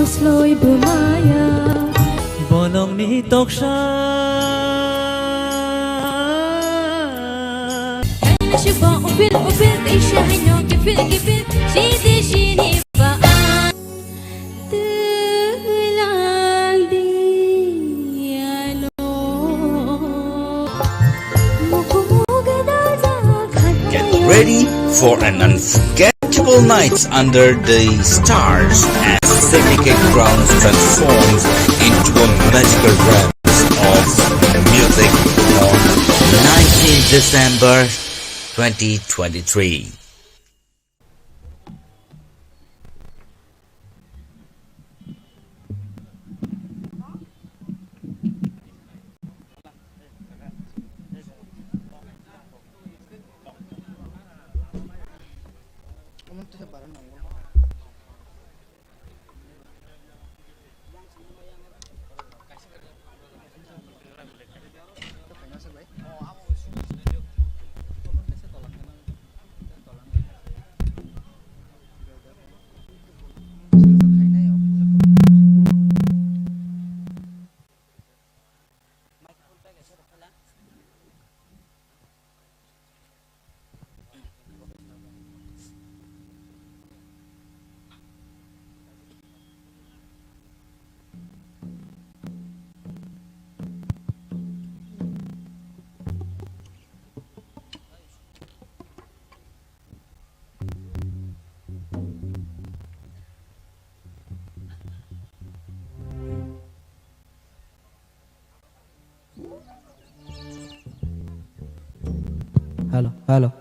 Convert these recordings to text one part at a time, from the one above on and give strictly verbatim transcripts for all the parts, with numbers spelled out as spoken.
Sloi bumaya. Bonongni toksa. Kaila shiba upil upil teisa haino kipil kipil shidi shini ba. Tulal dialo. Get ready for an unforgettable night under the stars as Sacred Grounds transforms into a magical realm of music on nineteenth December twenty twenty-three. Hello, hello.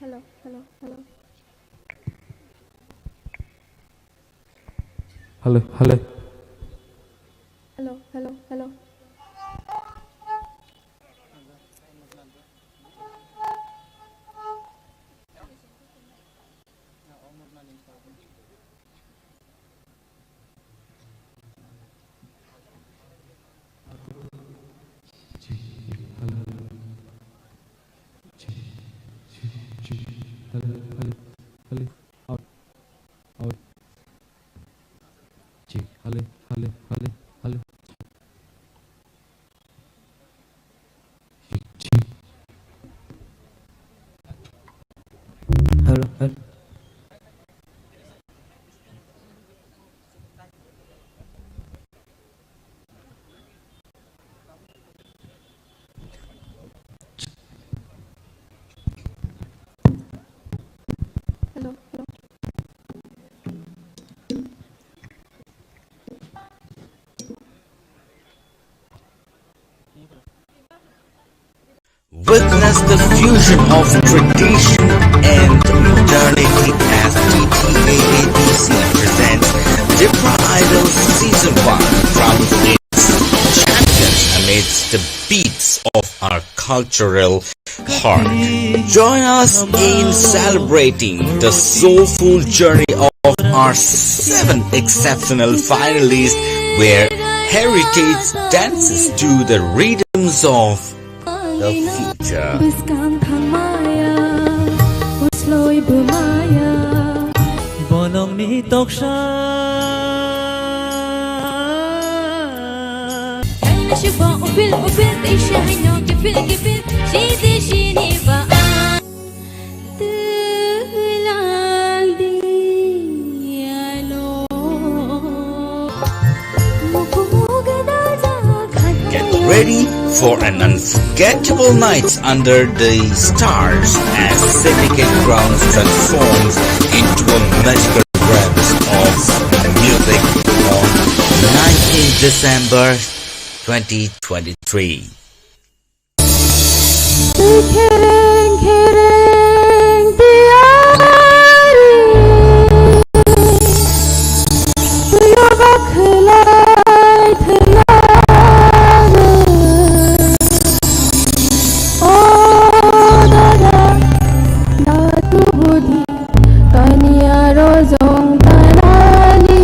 Hello, hello, hello. Hello, hello. Hello, hello, hello. Hello, hello, hello, hello. Out, out. Check. Hello, hello, hello, hello. Check, check. Hello, hello. Hello, hello. Witness the fusion of tradition and modernity as T T A A D C presents Tipra Idol Season one, crowns its champions amidst the beats of our cultural heart. Join us in celebrating the soulful journey of our seven exceptional finalists where heritage dances to the rhythms of the future. Bwskang thangmaya, usloi bwmaya. Bonongni toksa. Kaina shibong upil upil, teisa haino kipil kipil, shidi shini ba. Get ready for an unforgettable night under the stars as Syndicate Grounds transforms into a magical realm of music on nineteenth December twenty twenty-three. Khereng khereng tiyari, tuyo bakhlai thwiyari. O dada, datu budi, kaniya rojong tanani.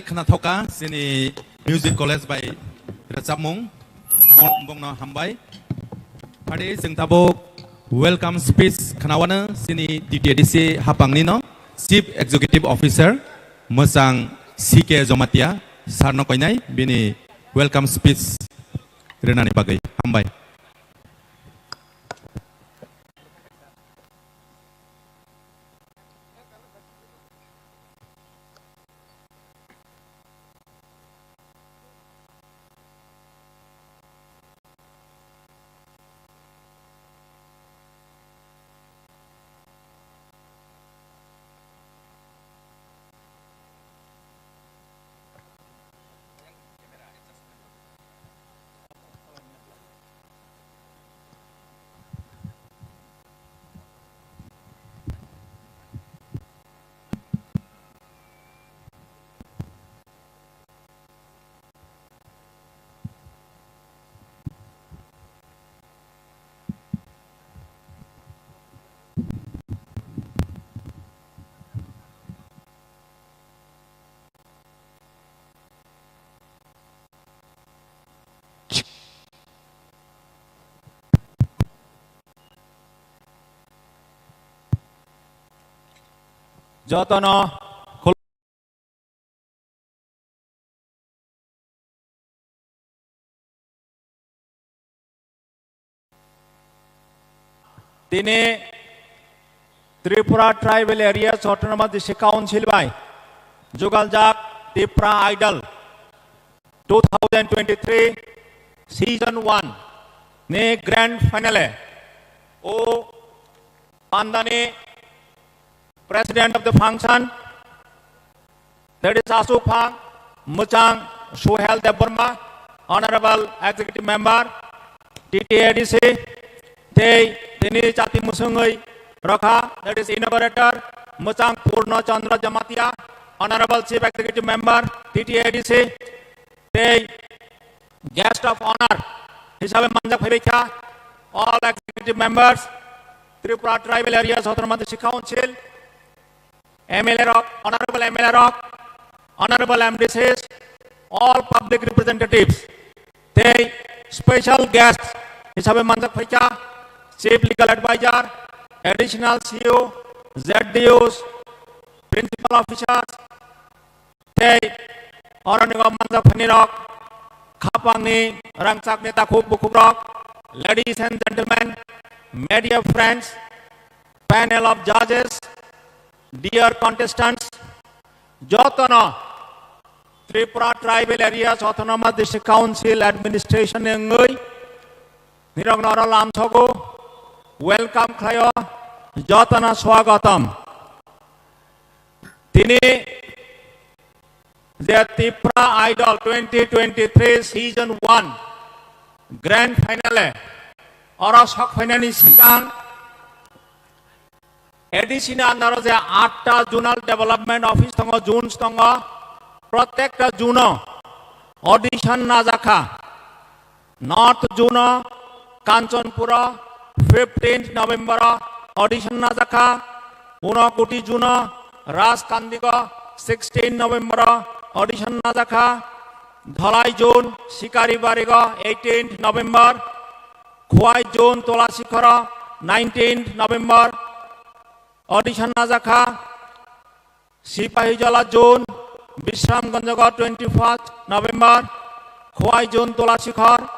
Khna thoka chini music college bai rwchapmung, bongno hambai. Phadi chwng tabuk welcome speech khnawano chini T T A D C hapangni no Chief Executive Officer mwchang C K Jomatia sir no koinai bini welcome speech rwnani bagwi hambai. Jotono khul- Tini Tripura Tribal Areas Autonomous District Council bai jugaljak Tipra Idol two thousand twenty-three season one ni grand finale o pandani President of the function, that is Asuk Phang, Mwchang Suhel Debbarma, Honorable Executive Member, T T A D C, tei tini chati mwswngwi rokha, that is inaugurator, Mwchang Purno Chandra Jamatia, Honorable Chief Executive Member, T T A D C, tei guest of honor hisabe manjak phaibaikha all executive members, Tripura Tribal Areas Autonomous District Council, M L A rok, honorable M L A rok, honorable M D Cs, all public representatives, tei special guest hisabe manjak phaikha Chief Legal Advisor, Additional C E O, Z D Os, Principal Officers, tei oroni o manjak phaini rok, khapangni rangchakni takhuk bukhuk rok, ladies and gentlemen, media friends, panel of judges, dear contestants, jotono Tripura Tribal Areas Autonomous District Council Administration ni wngwi nirokno oro lamsogo welcome khlaio, jotono swagatam. Tini je Tipra Idol twenty twenty-three season one grand finale oro sok phainani sikang A D C ni under o je atta zonal development office tongo, zones tongo, protekta zone o audition najakha. North Zone o Kanchanpur o fifteenth November o audition najakha. Unakoti Zone o Rajkandik o sixteen November o audition najakha. Dhalai Zone Sikaribari o eighteenth November. Khowai Zone Tolasikhor o nineteenth November audition najakha. Sipahijala Zone, Bishramganj o twenty-first November, Khowai Zone Tolasikhor,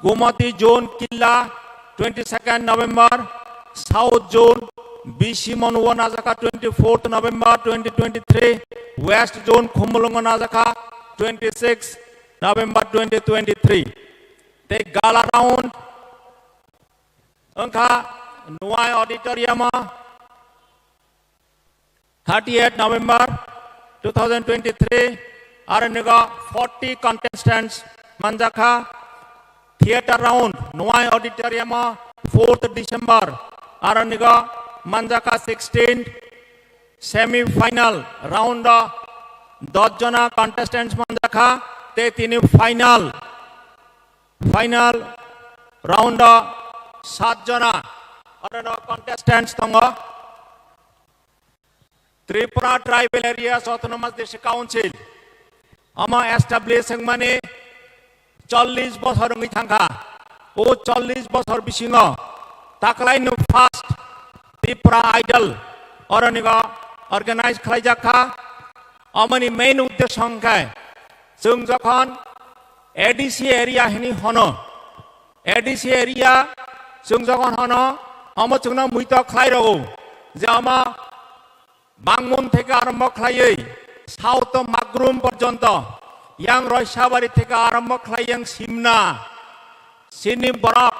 Gomati Zone Killa, twenty-second November, South Zone B C Monu o najaka twenty-fourth November twenty twenty-three, West Zone Khumulwng o najaka twenty-sixth November twenty twenty-three. Tei gala round wngkha Nuai Auditorium o, thirty-eight November two thousand twenty-three, aro nigo forty contestants manjakha. Theatre round, Nuai Auditorium o, fourth December, aro nigo manjakha sixteen. Semi final round o dos jona contestants manjakha, tei tini final, final round o sat jona aro no contestants tongo. Tripura Tribal Areas Autonomous District Council Omo establish wngmani chollish bochor wngwi thangkha. O chollish bochor bisingo taklaino first Tripura Idol oronigo organize khlaijak kha. Omoni main uddesho hwnkhe chwng jokhon A D C area hini hono, A D C area chwng jokhon hono, omo chwngno muito khlai rwo je omo Bangmun theke arombo khlaiwi South Magrum porjonto, yang Roisabari theke arombo khlai yang Simna, chini borok,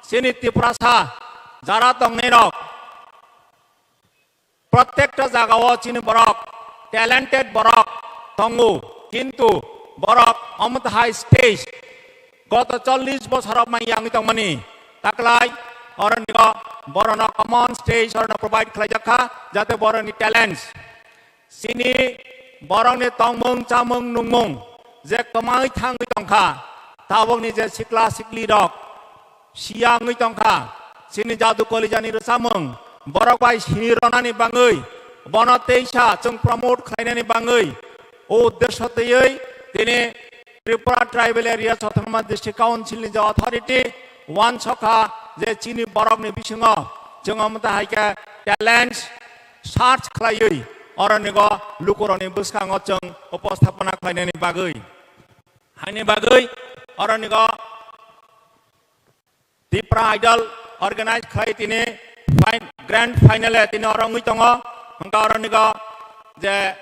chini Tiprasa jara tongnairok, prottekta jagao chini borok, talented borok tongo, kintu borok omo hai stage goto chollish bochor rok mai yangwi tongmani taklai oronigo borokno common stage orokno provide khlaijak kha, jate borokni talents, chini borokni tongmung chamung nungmung je kwmai thangwi tongkha, tabokni je sikla sikli rok siya wngwi tongkha, chini jadu kolijani rwchapmung borok bai sini rwnani bangwi, bono teisa chwng promote khlainani bangwi o uddesho twiwi tini Tripura Tribal Areas Autonomous District Council ni je authority uansukha je chini borokni bisingo chwng omo hai khe talents search khlaiwi oronigo lukurokni bwskango chwng uposthapona khlainani bagwi, haini bagwi oronigo Tipra Idol organize khlai tini fin-, grand final e tini oro wngwi tongo. Hwnkha oronigo je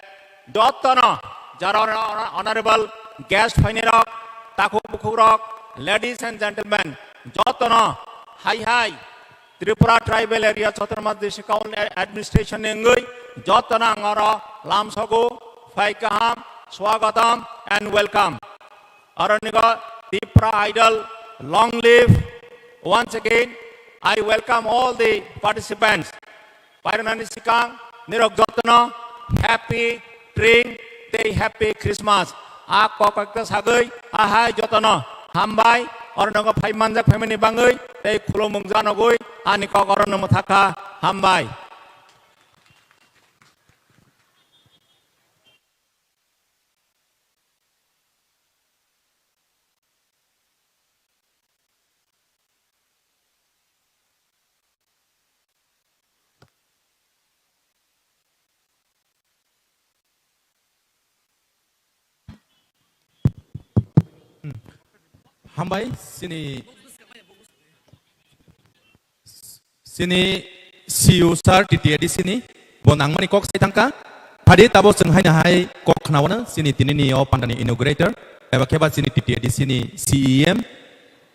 jotono jara hon-, hon-, honorable guest phainai rok, takhuk bukhuk rok, ladies and gentlemen, jotono hai hai Tripura Tribal Area Chautonomous District Council Administration ni wngwi jotono ang oro lamsogo phai kaham, swagatam and welcome. Aronigo Tipra Idol, long live. Once again, I welcome all the participants. Pairwnani sikang nirok jotono happy Tring tei happy Christmas. A kok kok ta sagwi ahai jotono hambai. Aronigo phai manjak phaimani bangwi tei khulumung janogwi ani kok orono mwthakha, hambai. Hambai, chini, chini C E O sir, T T A D C ni, bo nangmani kok sai thangkha. Phadi tabo chwng haino hai kok khnaono, chini tinini o pandani inaugurator, eba kheba chini T T A D C ni C E M,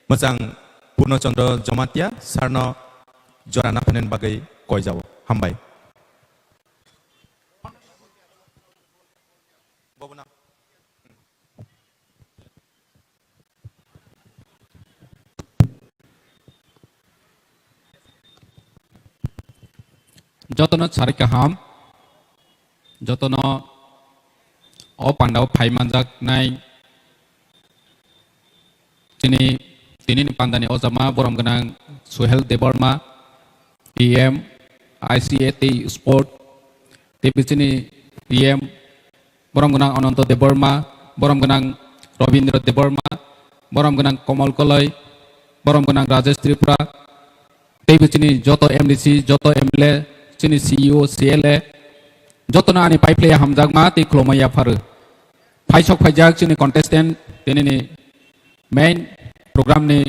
mwchang Purno Chandra Jamatia, sir no jora naphainani bagwi koi jao. Hambai. Jotono sari kaham, jotono o pandao phai manjaknai chini, tinini pandani ojama borom gwnang Suhel Debbarma, P M, I C A tei Sport, tei bichini P M, borom gwnang Ananto Debbarma, borom gwnang Rabindra Debbarma, borom gwnang Komal Koloi, borom gwnang Rajesh Tripura, tei bo chini joto M D C, joto M L A, chini C E O, C L A, jotono ani pai phlaiya hamjakma tei khulumma yapharu. Phaisok phaijak chini contestant, tinini main program ni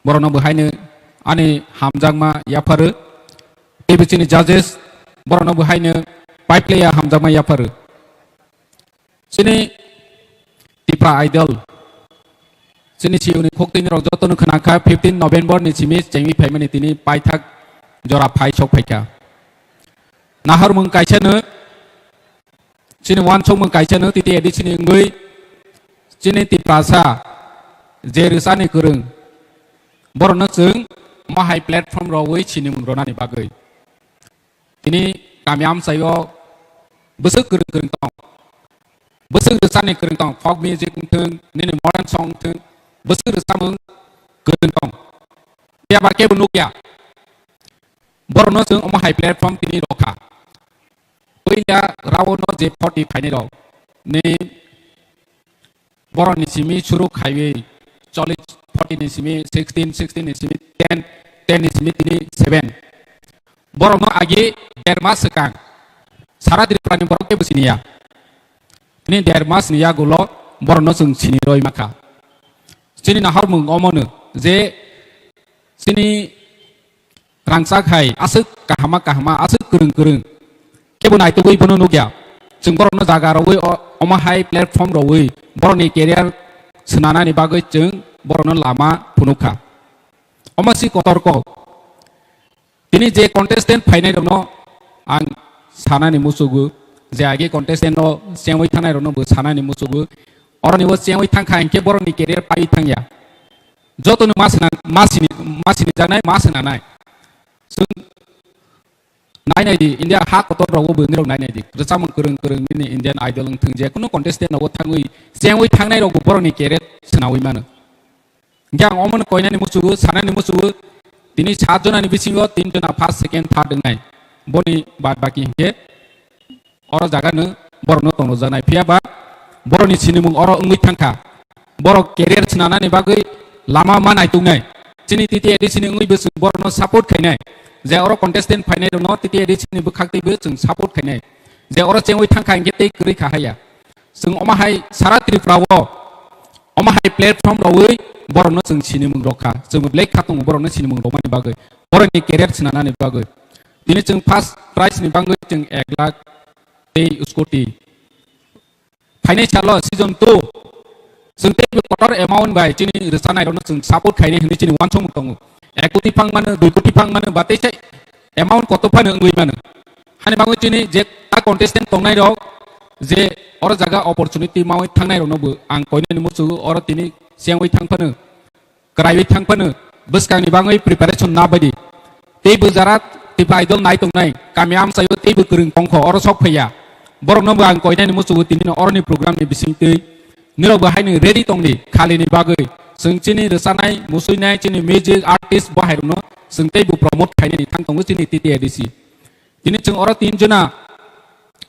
borokno bo haino ani hamjakma yapharu. Tei bo chini judges, borokno bo haino pai phlaiya hamjakma yapharu. Chini Tipra Idol, chini C E O ni khok tini rok jotono khna kha, fifteen November ni simi chengwi phaimani tini paithak jora phai sok phaikha. Naharmung kaisa no, chini uansukmung kaisa no, T T A D C ni wngwi chini Tiprasa je rwchani kwrwng, borokno chwng mo hai platform rogwi sinimung rwnani bagwi. Tini kami amchaio bwswk kwrwng kwrwng tong, bwswk rwchani kwrwng tong, folk music wngthwng, nini modern song wngthwng, bwswk rwchapmung kwrwng tong. Phiya ba kebo nukya. Borokno chwng omo hai platform tini rwkha. Puila round o je forty phainai rok, ni borok ni simi suru khaiwi, cholish, forty ni simi sixteen, sixteen ni simi ten, ten ni simi tini seven. Borok no agi der mas swkang sara Tripura ni borok kebo siniya. Tini der mas ni yagulo borok no chwng sini roi makha. Chini nahormung omono je chini rangchak hai aswk kahama kahama, aswk kwrwng kwrwng kebo naitugwi bono nukya. Chwng borokno jaga rogwi o-, omo hai platform rogwi borokni career swnanani bagwi chwng borokno lama phunukha. Omo si kotor kok. Tini je contestant phainai rokno ang sanani muchugo, je age contestant no chengwi thangnai rokno bo sanani muchugo. Oroni bo chengwi thangkha hinkhe borokni career paiwi thangya. Jotono ma sina-, ma sini-, ma sinijaknai, ma sinanai. Chwng nainai di, India ha kotor rogo bo nirok nainai di. Rwchapmung kwrwng kwrwng nini Indian Idol wng thung je, kunu contestant rogo thangwi, chengwi thangnai rokbo borokni career swnawi mano. Hinkhe ang omono koinani muchugo, sanani muchugo, tini sat jonani bisingo tin jona first, second, third wngnai. Boni bad baki hinkhe oro jaga no borok no tongna janai. Phiya ba borok ni sinimung oro wngwi thangkha. Borok career swnanani bagwi lama ma naituknai. Chini T T A D C ni wngwi bo chwng borok no support khainai. Je oro contestant phainai rok no T T A D C ni bwkhak twi bo chwng support khainai. Je oro chengwi thangkha hinkhe tei kwrwi kha haya. Chwng omo hai sara Tripura o omo hai platform rogwi borok no chwng sinimung rokha. Chwng belai kha tongo borok no sinimung rokmani bagwi. Borok ni career swnanani bagwi. Tini chwng first prize ni bagwi chwng ek lakh tei scooty. Phainai salo season two, chwng teibo kotor amount bai chini rwchanai rokno chwng support khainai hwnwi chini uansukmung tongo. Ek koti phang mano, dui koti phang mano, ba teisa amount kotor phano wngwi mano. Hani bagwi chini je ta contestant tongnai rok, je oro jaga opportunity maui thangnai rokno bo ang koinani muchugo, oro tini chengwi thang phano, kwraiwi thang phano, bwskangni bagwi preparation na baidi. Teibo jara Tipra Idol nai tongnai, kami amchaio teibo kwrwng tongkho, oro sok phaiya. Borokno bo ang koinani muchugo tinino oroni program ni bisingtwi. Nirok bo haino ready tongdi, khalini bagwi. Chwng chini rwchanai, musuinai, chini music artist bo hai rokno chwng teibo promote khainani thang tongo chini T T A D C. Tini chwng oro tin jona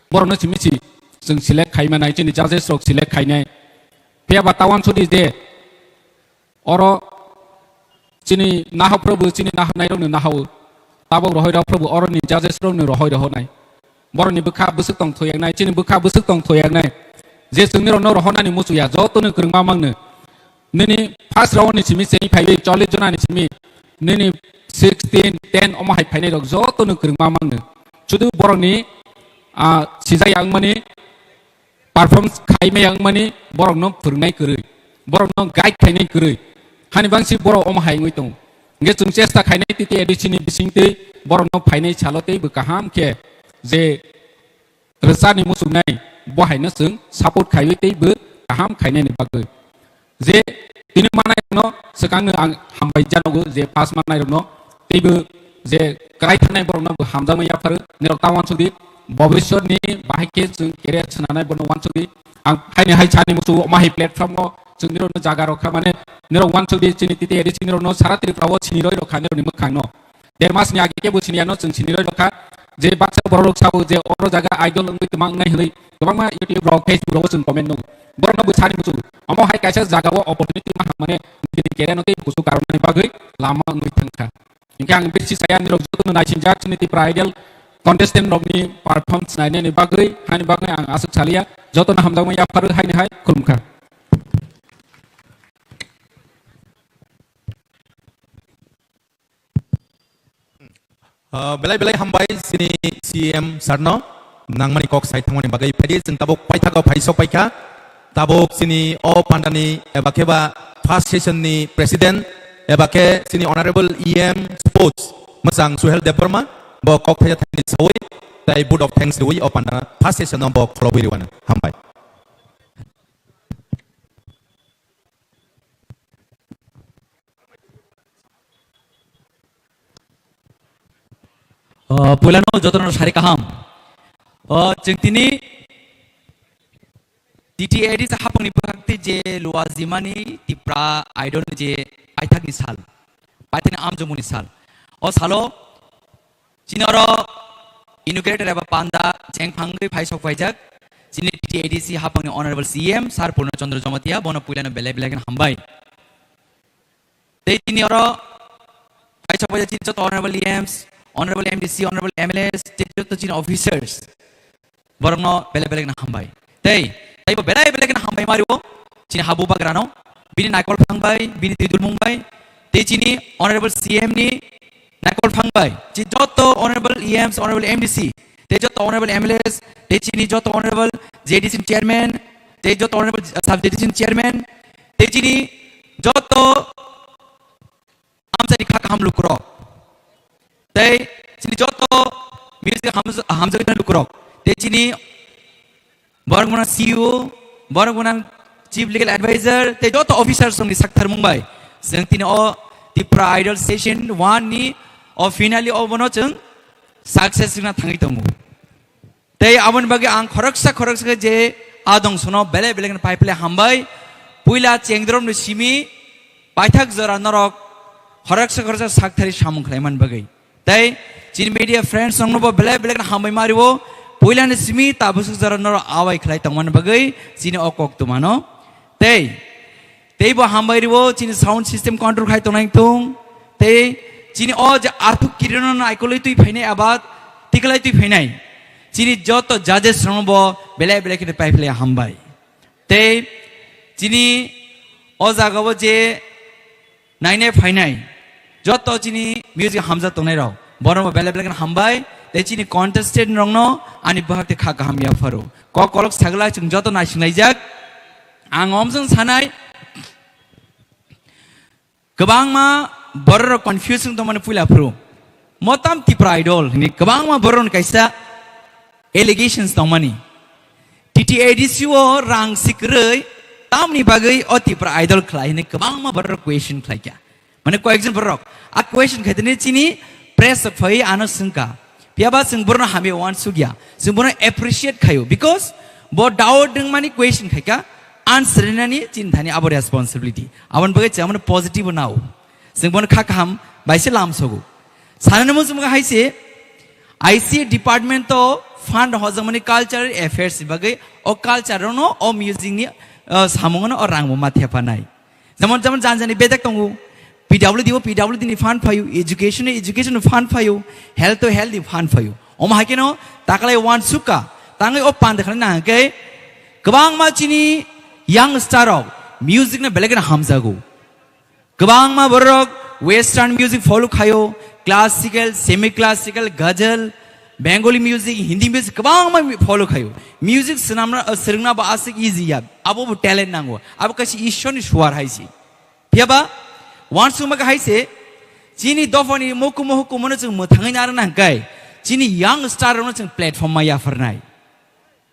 borokno simi si chwng select khai manai, chini judges rok select khainai. Phiya ba ta uansukdi je, oro chini nahok phuru bo chini nahok nai rokno nahok. Tabok rohoi rok phuru bo oroni judges rokno rohoi rohonai. Borokni bwkha bwswk tong thoyaknai, chini bwkha bwswk tong thoyaknai. Je chwngni rokno rohonani muchuya, jotono kwrwngma mangno. Nini first round ni simi chengwi phaiwi chollish jona ni simi nini sixteen, ten omo hai phainai rok jotono kwrwngma mangno. Sudu borokni, ah, sijaya wngmani perform khaimaya wngmani borokno phwrwngnai kwrwi, borokno guide khainai kwrwi. Hani bangsi borok omo hai wngwi tongo. Hwnkhe chwng chesta khainai T T A D C ni bisingtwi borokno phainai salo teibo kaham khe je rwchani muchungnai, bo haino chwng support khaiwi teibo kaham khainani bagwi. Je tini manai rokno swkangno ang hambai janogo, je pass manai rokno teibo je kwrai thangnai borokno bo hamjakma yapharo, nirok ta uansukdi, bobiswrni bahai khe chwng career swnanai bono uansukdi. Ang haini hai sani muchungo omo hai platform o chwng nirokno jaga rokha, mane nirok uansukdi chini T T A D C nirokno sara Tripura o sini roi rokha nirokni mwkhangno. Der mas ni age kebo sini ano chwng sini roi rokha. Je baksa borok rok sabo je oro jaga idol wngwi twma wngnai hwnwi kwbangma YouTube rok, Facebook rogo chwng comment nugo. Borokno bo sani muchungo. Omo hai kaisa jaga o opportunity ma hamani nini career no tei kusu karwnani bagwi lama wngwi thangkha. Hinkhe ang bisi saya nirok jotono naisingjak chini Tipra Idol contestant rokni performance nainani bagwi, hani bagwi ang aswk saliya, jotono hamjakma yapharo haini hai khulumkha. Ah, belai belai hambai chini C M sir no nangmani kok sai thangmani bagwi. Phaidi chwng tabuk paithakgo phai sok paikha. Tabuk chini o pandani eba khe ba first session ni president eba khe chini honorable E M sports mwchang Suhel Debbarma bo kok thaisa thani sawi tai vote of thanks riwi o panda first session no bo kholobwi riwano. Hambai. O, puilano jotono sari kaham. O, chwng tini T T A D C hapangni bwkhakti je luajimani Tipra Idol je paithakni sal, paithakni amjomuni sal. O salo chini oro inaugurator eba panda chengphangwi phai sok phaijak. Chini T T A D C hapangni Honorable C M Sir Purna Chandra Jamatia, bono puilano belai belai kheno hambai. Tei chini oro paisa paisa chini joto Honorable E Ms, Honorable M D C, Honorable M L As, tei joto chini officers, borokno belai belai kheno hambai. Tei taibo belai belai kheno hambai mario chini habu bagrano, bini naikol phang bai, bini twi dulmung bai, tei chini Honorable C M ni naikol phang bai, chi joto Honorable E Ms, Honorable M D C, tei joto Honorable M L As, tei chini joto Honorable J D C ni Chairman, tei joto Honorable Sub J D C ni Chairman, tei chini joto amchani kha kaham lukurok, tei chini joto music hamjagwi lukurok, tei chini borok mwnang C E O, borok mwnang Chief Legal Advisor, tei joto officer songni sakthar mung bai, chwng tini o Tipra Idol Session one ni o finale o bono chwng success wngna thangwi tongo. Tei aboni bagwi ang khoroksa khoroksa khe je adong sono belai belai kheno pai phle hambai. Puila chengdromni simi paithak jora norok khoroksa khoroksa sakthari samung khlaiman bagwi. Tei chini media friends rokno bo belai belai kheno hambai mario. Puilani simi tabuk jora norok awai khlai tongmani bagwi chini o kok tumano. Tei teibo hambai rio chini sound system control khai tongnai tung. Tei chini o je arthuk kirino naikolwi twi phainai abat tiklai twi phainai. Chini joto judges rokno bo belai belai kheno pai phle hambai. Tei chini o jagao je nainai phainai joto chini music hamjak tongnai rok, borokno belai belai kheno hambai. Tei chini contestant rokno ani bwhak tei kha kaham yapharo. Kok kolok sagla chwng joto naisinglaijak. Ang omsong sanai, kwbangma borok rok confuse wng tongmani puila phuru. Motam Tipra Idol hini kwbangma borok rok kaisa allegations tongmani. T T A D C o rang sikrwi tamni bagwi o Tipra Idol khlai hini kwbangma borok rok question khlaikha. Mane koyekjon borok a question khaitene chini press rok phai ano swngkha. Phiyaba chwng borokno hamya uansukya. Chwng borokno appreciate khaio because bo doubt wngmani question khaikha, answer rinani chini thani abo responsibility. Aboni bagwi chwng abono positive nao. Chwng bono kha kaham bai se lam sogo. Sanani muchung hai se I C department to fund hojakmani cultural affairs ni bagwi o culture no o music ni, uh, samung no o rang bo ma thepanai. Jemon, jemon jani jani bedek tongo. P W D o P W D ni fund phaio, education o education ni fund phaio, health o health ni fund phaio. Omo hai keno takalai uansukha, tangwi o panda khlai na hwnkhe kwbangma chini young star rok music no belai kheno hamjago. Kwbangma borok western music follow khaio, classical, semi classical, ghazal, Bengali music, Hindi music kwbangma mi-, follow khaio. Music swnamna, uh, swrwngna bo aswk easy ya. Abo bo talent nango. Abo kaisa Ishwar ni suar hai se. Phiyaba, uansukma khe hai se, chini dophani mukumu hukumu no chwng mwthangwi narwkna hwnkhe, chini young star rokno chwng platform ma yapharnai.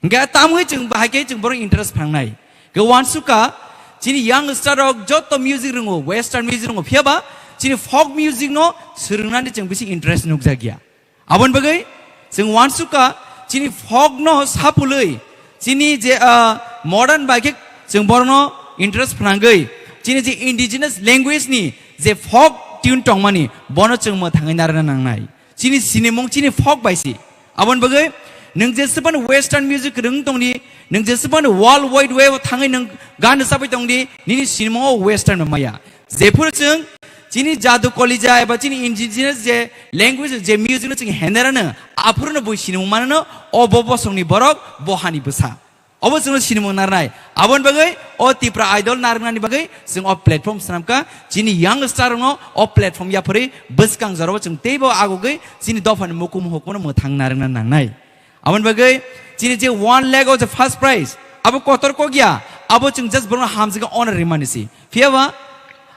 Hwnkhe tamwi chwng bahai khe chwng borok interest phangnai. Khe uansukha, chini young star rok joto music rwngo, western music rwngo, phiyaba chini folk music no swrwngnani chwng bisi interest nukjakya. Aboni bagwi chwng uansukha, chini folk no sapulwi, chini je, ah, modern bai khe chwng borokno interest phnangwi, chini je indigenous language ni je folk tune tongmani, bono chwng mwthangwi narwkna nangnai. Chini sinimung chini folk bai si. Aboni bagwi nwng jesebani western music rwng tongdi, nwng jesebani world wide web o thangwi nwng gan rwchapwi tongdi, nini sinimung o western bai maya. Jephuru chwng chini jadu kolija eba chini indigenous je language je music no chwng henerano, aphuru no bui sinimung manano, o bo bosongni borok, bo hani bwsa. Obo chwngno sinimung narnai. Aboni bagwi o Tipra Idol narwknani bagwi chwng o platform swnamkha. Chini young star rokno o platform yapharwi bwskang jorao chwng teibo agogwi chini dophani mukumu hukumu mwthang narwkna nangnai. Aboni bagwi chini je one lakh o je first prize, abo kotor kok ya, abo chwng just borokno hamjagwi honor rimani si. Phiyaba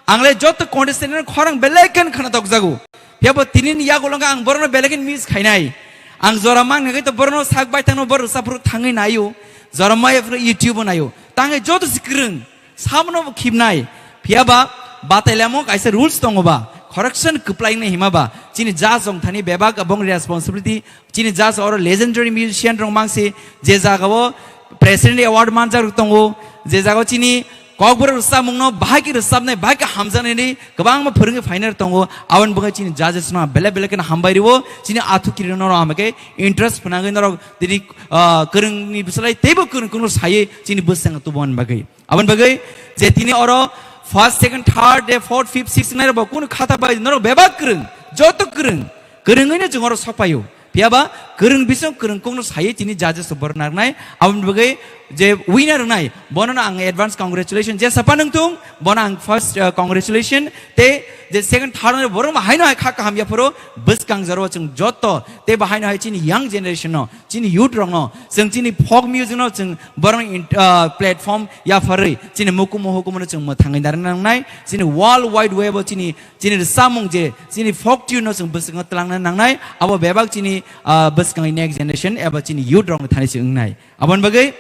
ang le joto contestant no khorang belai khe khna tokjago. Phiyaba tini ni yagulo ang borokno belai khe miss khainai. Ang jora mang nagwi to borokno sak bai thangno borok saphuru thangwi naio. Jora maya phuru YouTube o naio. Tangwi joto si kwrwng. Sabono bo khibnai. Phiyaba batailamo kaisa rules tongo ba. Correction kwplai nai hima ba. Chini ja jong thani bebak abong responsibility. Chini ja oro legendary musician rok mangsi. Je jaga o President Award manjak rok tongo. Je jaga o chini Kokborok rwchapmungno bahai khe rwchapnai, bahai khe hamjaknaini kwbangma phwrwngwi phainai tongo. Aboni bagwi chini judges no belai belai kheno hambai rwo. Chini athukirirok norok hambai khe interest phnangwi norok tini, ah, kwrwngni bwswlai teibo kwrwng kwrwng saywi chini bwskango tubumani bagwi. Aboni bagwi je tini oro first, second, third, de fourth, fifth, sixth wngnai rokbo kunu khata bai norok bebak kwrwng, joto kwrwng, kwrwngwino chwng oro sokpaio. Phiyaba kwrwng bising kwrwng kokno saywi tini judges rok borok narwknai. Aboni bagwi je winner wngnai bono no ang advance congratulation je sapa nung thung bono ang first, uh, congratulation. Te je second, third wngnai borok ma haino hai kha kaham yapharo bwskang jora o chwng joto te bahaino hai chini young generation no chini youth rokno, chwng chini folk music no chwng borokni in-, ah, platform yapharwi chini mukumu hukumu no chwng mwthangwi narwkna nangnai. Chini world wide web o chini, chini rwchapmung je chini folk tune no chwng bwskango twlangna nangnai. Abo bebak chini, ah, bwskangni next generation eba chini youth rokni thani se wngnai. Aboni bagwi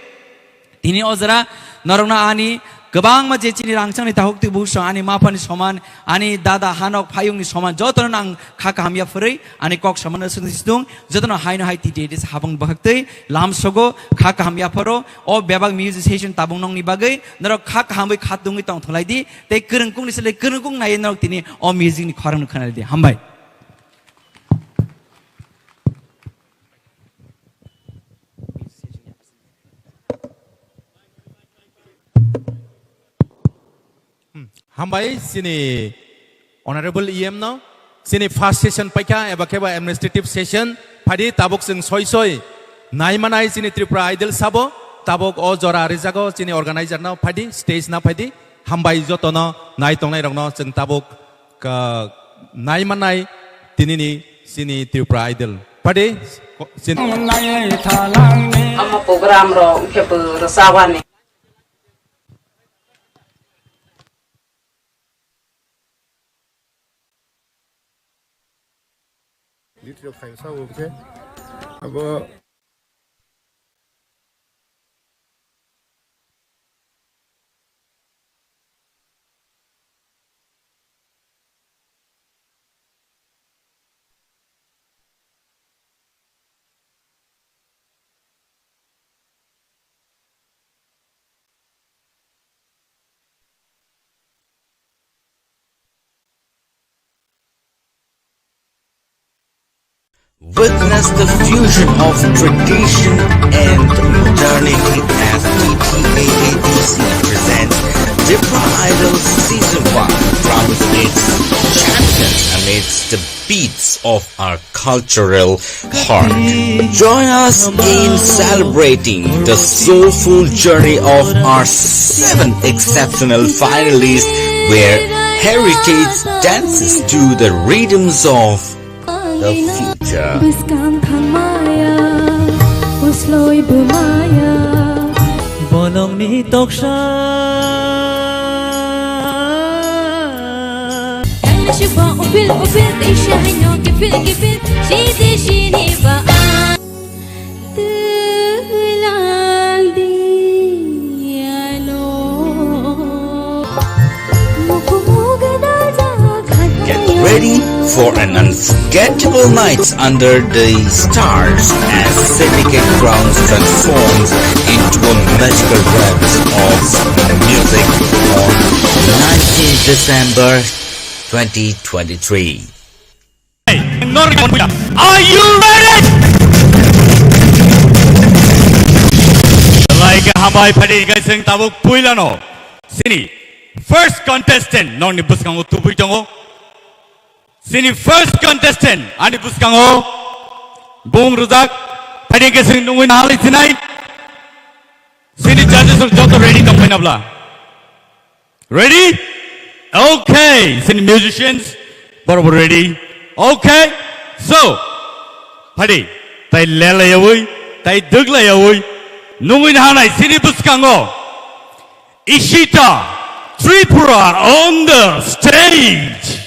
tini o jora norokno ani kwbangma je chini rangchakni takhuk twi bukhuk song ani maphani soman, ani dada hanok phayungni soman jotono ang kha kaham yaphurwi ani kok soman swngsi situng jotono haino hai titi titi habang bwkhak twi lam sogo kha kaham yapharo o bebak music session tabung nongni bagwi norok kha kahamwi kha tungwi tong thwlai di tei kwrwng kukni sle kwrwng kuk nai norok tini o music ni khorang no khwnai di. Hambai. Hmm. Hambai chini Honorable E M no, chini first session paikha eba khe ba administrative session, phaidi tabuk chwng soi soi nai manai chini Tripura Idol sabo, tabuk o jora rijago chini organizer no phaidi stage na phaidi, hambai jotono nai tongnai rokno chwng tabuk ka-, nai manai tinini chini Tripura Idol. Phaidi ko-, chini Ama program ro khe bo rwchapani. Litro khaimsa bo khe abo. Witness the fusion of tradition and modernity as T T A A D C presents Tripura Idol Season one, crowns its champions amidst the beats of our cultural heart. Join us in celebrating the soulful journey of our seven exceptional finalists, where heritage dances to the rhythms of the future. Bwskang thangmaya, usloi bwmaya. Bolongni toksa. Aina shiba upil upil, teisa haino kipil kipil, shidi shini ba. Twlang di ano. Get ready for an unforgettable night under the stars as Syndicate Crowns transforms into a magical realm of music on nineteenth December twenty twenty-three. Are you ready? Like hambai phaidi guys, chwng tabuk puilano chini first contestant nokni bwskango tubui tongo. Chini first contestant ani bwskango bung rwjak phaidi guys, nungui nahalai sinai. Chini judges rok joto ready tongpai nabla? Ready? Okay, chini musicians, borok bo ready. Okay, so, phaidi, tai lelayawi, tai dwglayawi, nungwi nahanai chini bwskango, Ishita Tripura on the stage.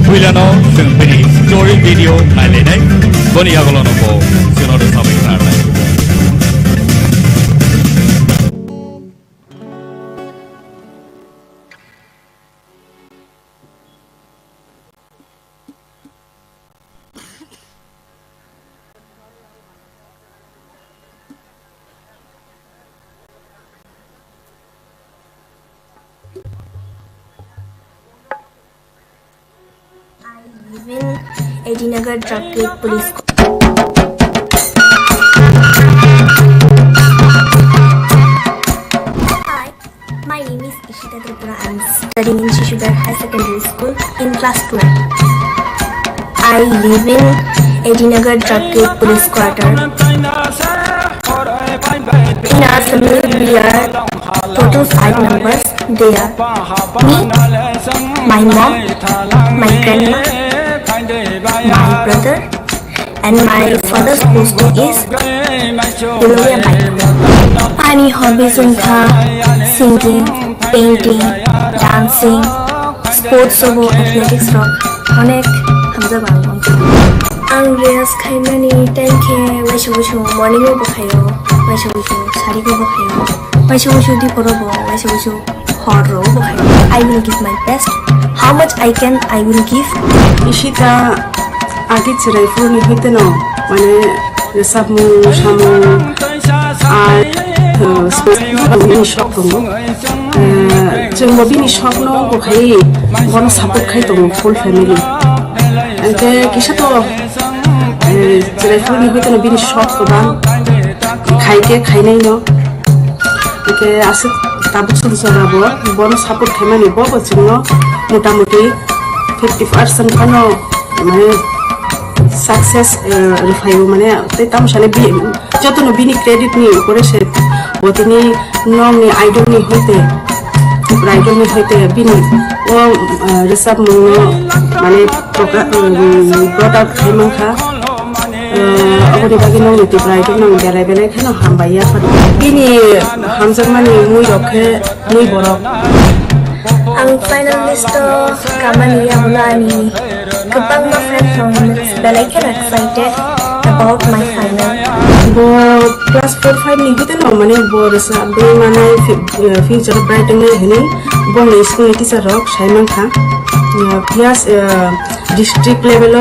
Puilano chwng bini story video nailainai, boni yagulono bo chwngno rwchapwi khnarnai. Even Edinagar Traffic Police. Hi, my name is Ishita Tripura. I'm studying in Shishudhar High Secondary School in class twelve. I live in Edinagar Traffic Police Quarter. In our family, we are total five members. They are me, my mom, my grandma, my brother, and my father's post is Bilonia Bike. Ani hobbies wngkha singing, painting, dancing, sports o bo athletics rok onek hamjak ang. Ang riyaz khaimani time khe waisa waisa morning o bo khaio, waisa waisa sari o bo khaio, waisa waisa dipor o bo, waisa waisa hor o bo khaio. I will give my best. How much I can, I will give. Ishita agi chwrai phuru ni hoite no, mane, rwchapmung, samung, art, uh, sports ni shok tongo. Uh, chwngbo bini shokno bo khai, bono support khai tongo full family. Hwnkhe kisa to, uh, chwrai phuru ni hoite no bini shok kwbang, khai khe khainai no. Hwnkhe aswk tabuk swk jora bo bono support khaimani, bo bo chwngno mota moti fifty percent phano, mane, success, eh, rwphaio, mane, tei tamo sani bi-, jotono bini credit ni upore se bo tini nokni idol ni hoite, Tripura Idol ni hoite bini o, eh, rwchapmung no, mane, progra-, um, brought out khai mankha. Eh, aboni bagwi nokni Tripura Idol no belai belai kheno hambai ya phano. Bini hamjakmani mui rok khe mui borok. Ang final list o kamani yagulo ani kwbangma friend rok belai kheno excited about my final. Bo class four five ni hoite no, mane, bo rwchapwi manai, fi-, eh, future bright wngnai hwnwi bongni school ni teacher rok sai mankha. Eh, phiya, eh, district level o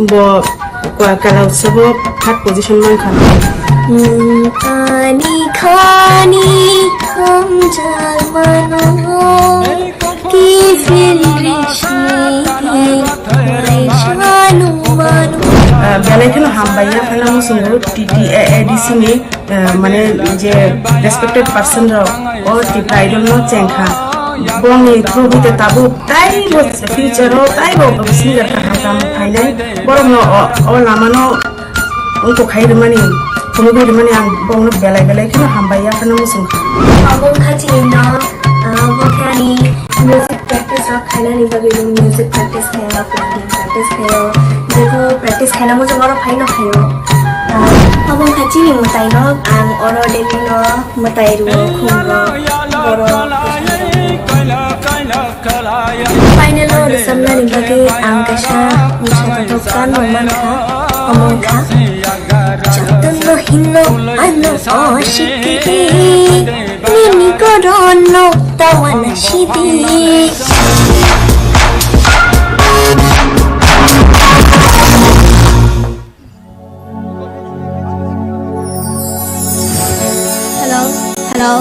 bo Kala Utsav o third position mankha. Hmm, ani khani hamjakmano kifil rishni maisanu manu. Ah, belai kheno hambai ya, phano muchungo T T A A D C ni, ah, mane, je respected person rok o Tripura Idol no chengkha. Bongni through hwite tabuk taibo future o taibo singer kaham kaham phainai. Borokno o, o lamano wngkuk khai rwmani, phunugwi rwmani ang bongno belai belai kheno hambai ya phano muchungkha. Obo wngkha chini no, ah, obo khe ani music practice rok khainani bagwi bo music practice khaio, painting practice khaio, jekho practice khaina muchung oro phaino khaio. Ah, obo wngkha chini mwtai rok, ang oro daily no mwtai rwo, khum rwo, borok. Final o rwchapnani bagwi ang kaisa nisa kotor gan rok mankha, omo wngkha, jotono hino ano oshiki, nini goron no tawana shidi. Hello, hello.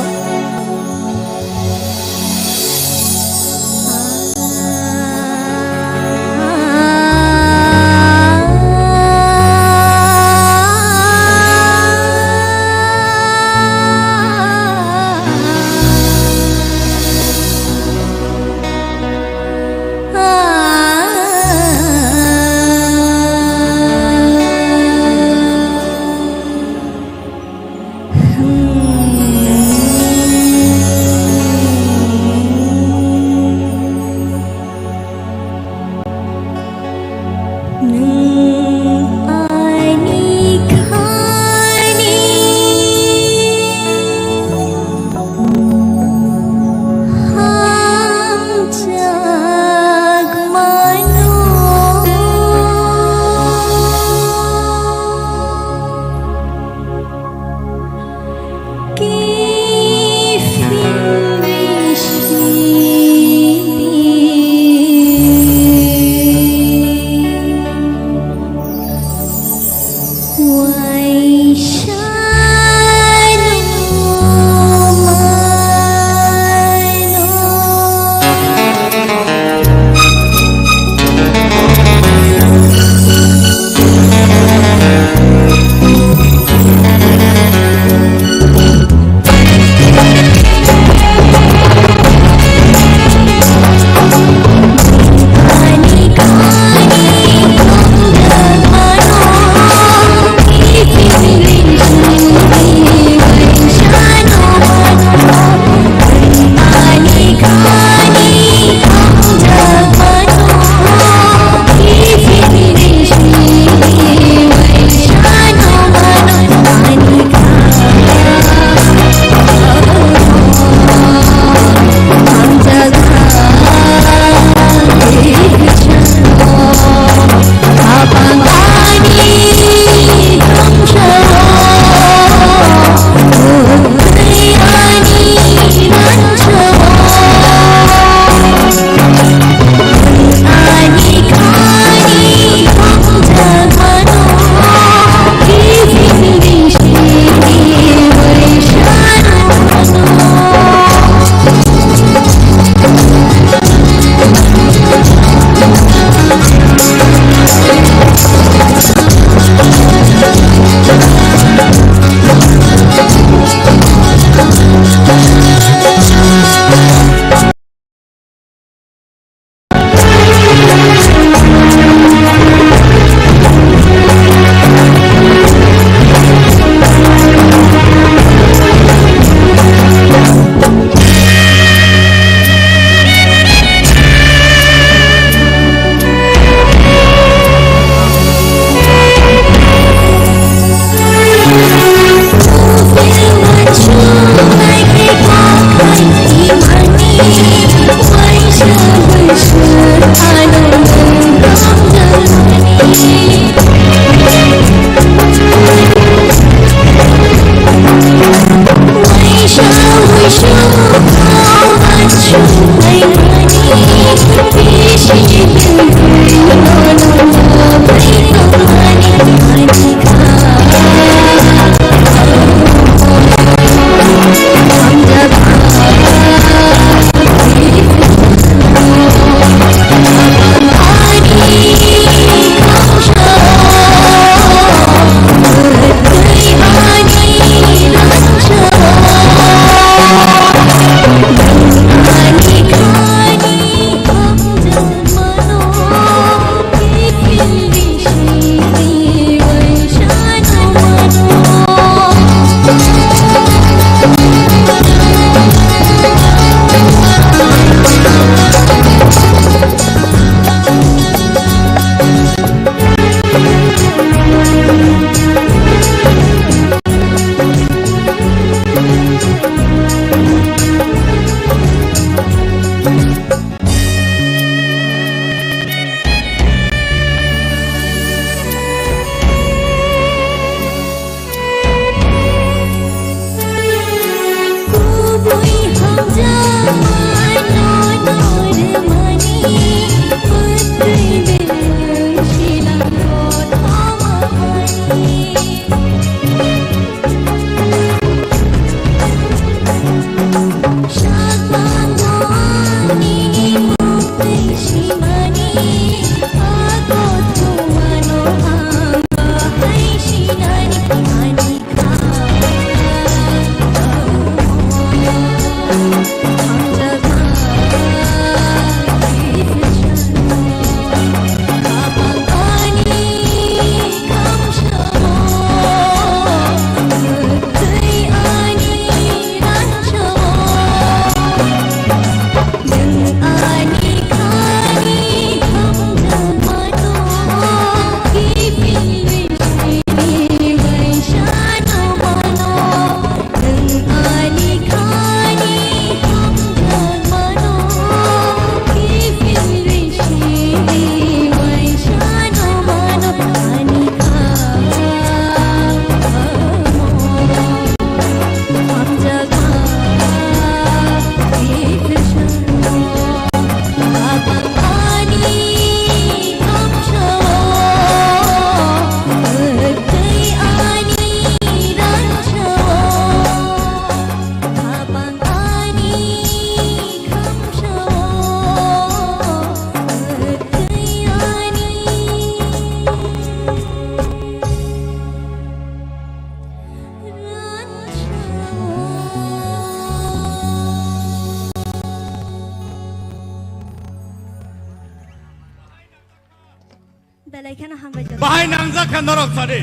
Belai kheno hambai jago. Bahai nangjak kha norok sadi.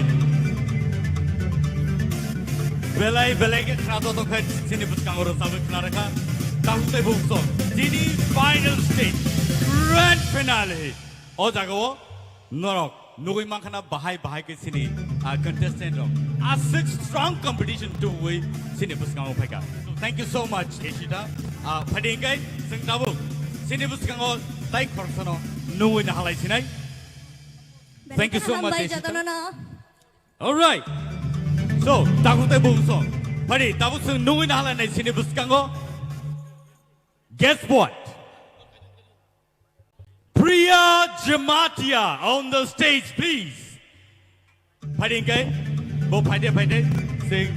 Belai belai khe khna joto khe chini bwskango rwchabwi khna rwkha. Tabuk tei bukso chini final stage, grand finale. O jagao norok nugwi mankha na bahai bahai khe chini, ah, contestant rok aswk strong competition tubui chini bwskango phaikha. So thank you so much, Ishita. Ah, phadi hingkhe chwng tabuk chini bwskango tai khoroksano nugwi nahalai sinai. Thank you so much, Ishita. All right. So, tabuk tei bukso. Phadi tabuk chwng nugwi nahalai nai chini bwskango. Guess what? Priya Jamatia on the stage, please. Phadi hingkhe, bo phaide phaide, chwng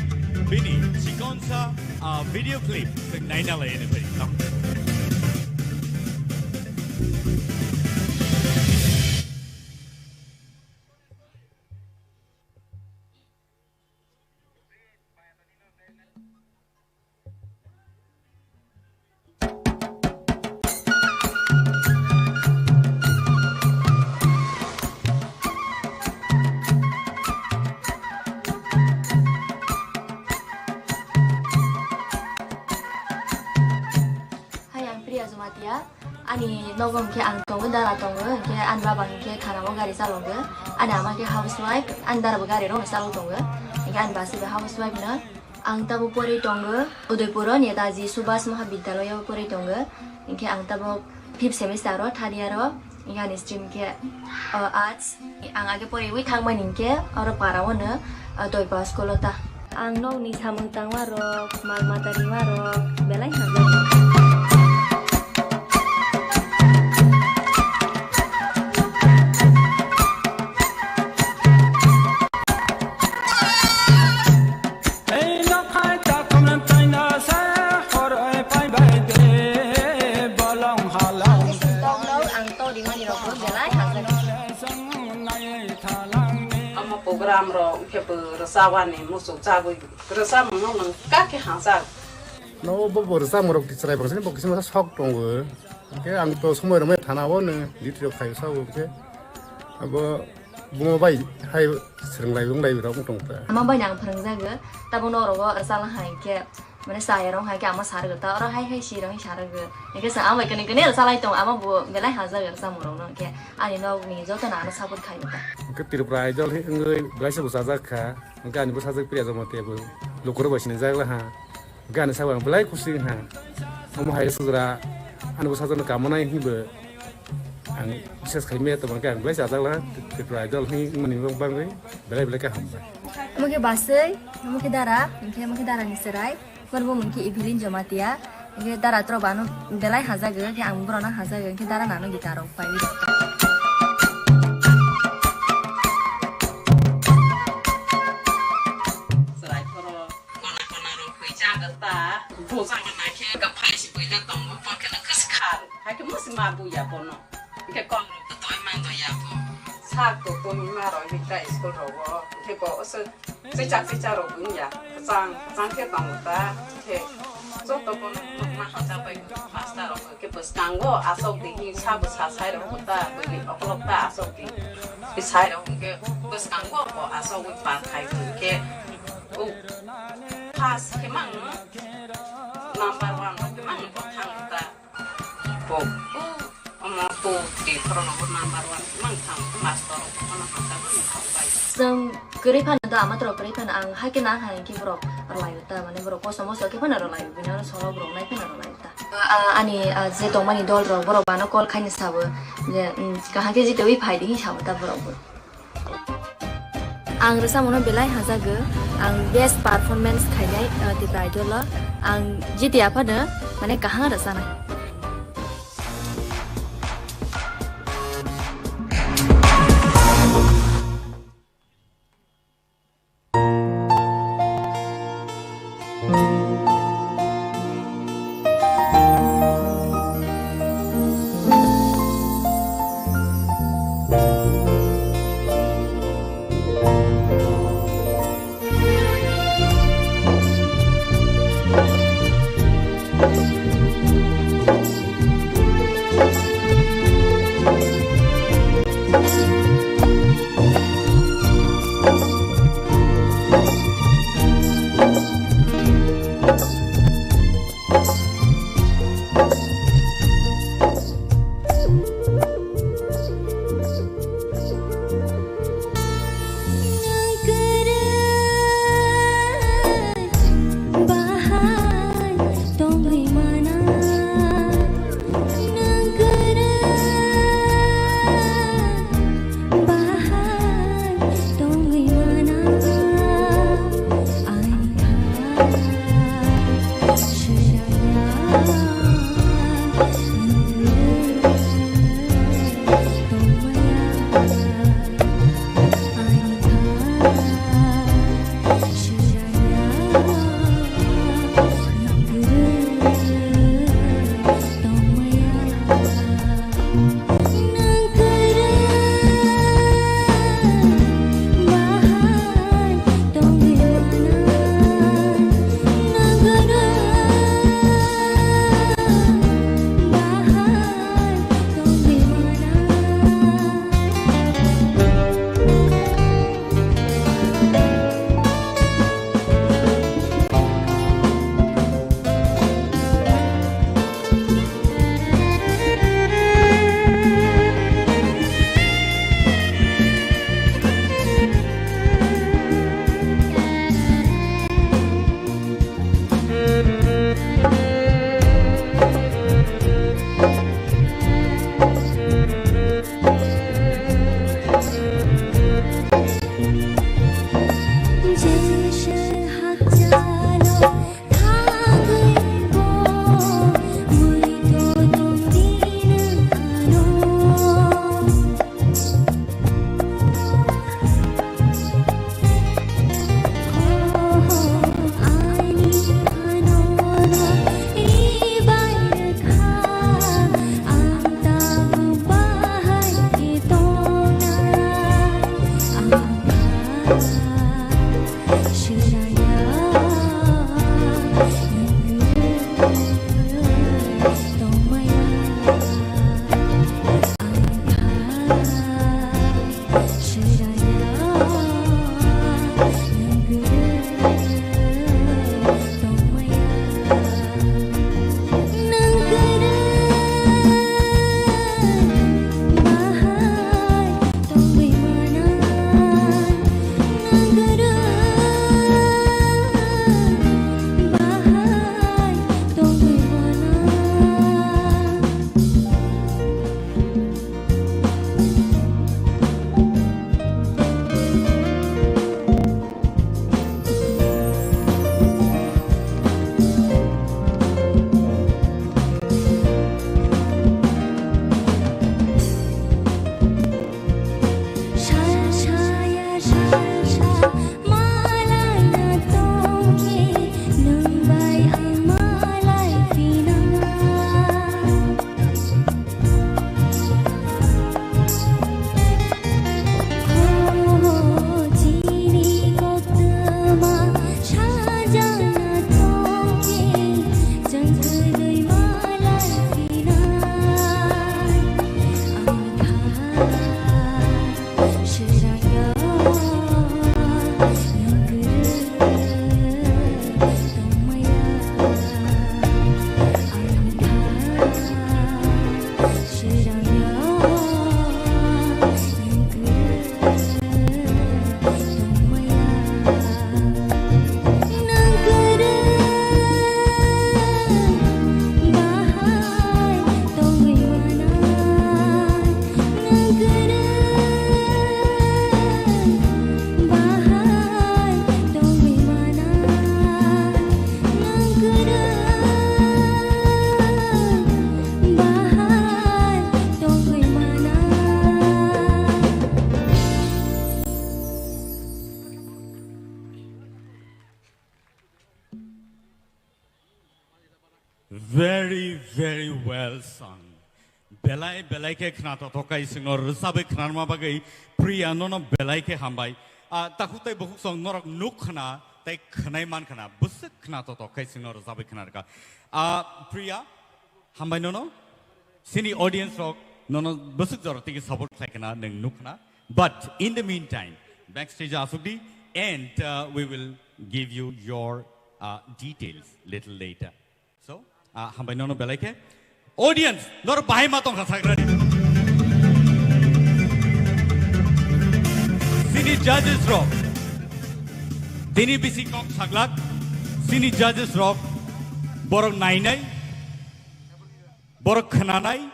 bini chikonsa, ah, video clip chwng naina lai ani phadi. Hai, ang Priya Jamatia. Ani nogo hwnkhe ang tongo, dara tongo, hwnkhe ani baba hwnkhe thanao gari chalogo. Ani ama khe housewife, ani dara bo gari rokno chalok tongo. Hwnkhe ani basi bo housewife no. Ang tabuk porwi tongo Udaipuro Netaji Subhas Mahabidyalaya o porwi tongo. Hwnkhe ang tabuk Fifth semester o, third year o, yani stream khe, uh, arts. Ang age poriwi thangmani hinkhe oro para o no, uh, Doiba school o ta. Ang nokni samung tangma rok, mal mata rima rok belai hamjak. Ei nokhai takhumrang taina se horoi phaibai de bolong halong. Tokno ang to rimani rokbo belai hamjak. Omo program rok khe bo rwchapani muchuk chagwi rwchapmung no nang kha khe hamjak. No bo bo rwchapmung rok chwrai bangsa ni bo kisa sok tongo. Hwnkhe ang to somoi rwmai thana o no duty rok khai sao hwnkhe abo bumo bai hai swrwng lai wng lai rok wng tong ta. Ama bai ang phwrwng jago, tabuk no oro o rwchaplang hai khe, mane chaya rok hai khe ama sa rwgo ta, oro hai hai si rok sa rwgo. Hwnkhe sa ama bai kene kene rwchap lai tong, ama bo belai hamjak rwchapmung rok no, hwnkhe ani nok ni joto no ano support khai ta. Hwnkhe Tripura Idol hai wngwi belai se bwsajak kha, hwnkhe ani bwsajak Priya Jamatia bo lukurok bai sinijak la ha. Gana sabo ang belai kusi ha. Omo hai sujra ani bwsajwkno kamonai hinwi bo ang bises khai maya tongma khe ang belai chajak laha. Tripura Idol hinwi wngmani bagwi belai belai khe hambai. Omo khe baswi, omo khe dara, hwnkhe omo khe dara ni chwrai. Borok bo mungkhe Evelyn Jamatia. Hwnkhe dara tro bano belai hajago, khe ang borokno hajago, hwnkhe dara nano guitar rok pai. Chwrai phoro. Kona kona rok hoi jaga ta. Bo jaga na khe ga phai si bui ta tongo, bo khe na kis khar. Hai khe musi ma bu ya bono. Khe kong rok to toi man do ya bo. Sak to to mi ma rok hi ta school rok o. Khe bo oso chicha chicha rok bui ya. Chang chang khe tongo ta. Khe joto bono ma ha ta bai master rok khe bwskango asok di hi sabo sa sai rok ta bui okolok ta asok di. Sai rok khe bwskango bo asok wi par khai khe. Oh, first khe mang number one rok khe mang bo thang ta. Bo, oh, omo two, three khoro rok bo number one khe mang thang master rok bo kono hapta bo ni thang bai. Chwng kwrwi phano da, ama tro kwrwi phano ang hai khe na hai khe borok rwlai ta, mane borok kosom moso khe phano rwlai, bini ano solo borok nai phano rwlai ta. Ah, ani, ah, je tongmani dol rok borok bano call khaini sabo je, mm, kaham khe jitewi phai di hi sabo ta borok bo. Ang rwchapmungno belai hajago, ang best performance khainai, uh, Tipra Idol o. Ang jiti aphano mane kaham rwchanai. Well sung. Belai belai khe khna totok kai singno rwchabwi khnarma bagwi Priya nono belai khe hambai. Ah, takhuk tei bukhuk song norok nuk khna tei khwnai man khna bwswk khna totok kai singno rwchabwi khnarkha. Ah, Priya, hambai nono. Sini audience rok nono bwswk jora tigi support khlai khna nwng nuk khna. But in the meantime, backstage asuk di and, uh, we will give you your, uh, details little later. So, ah, hambai nono belai khe. Audience, nor bahai ma tongkha sagrani. Sini judges rok. Dini bisi kok saglak. Sini judges rok. Borok nainai. Borok khnanai.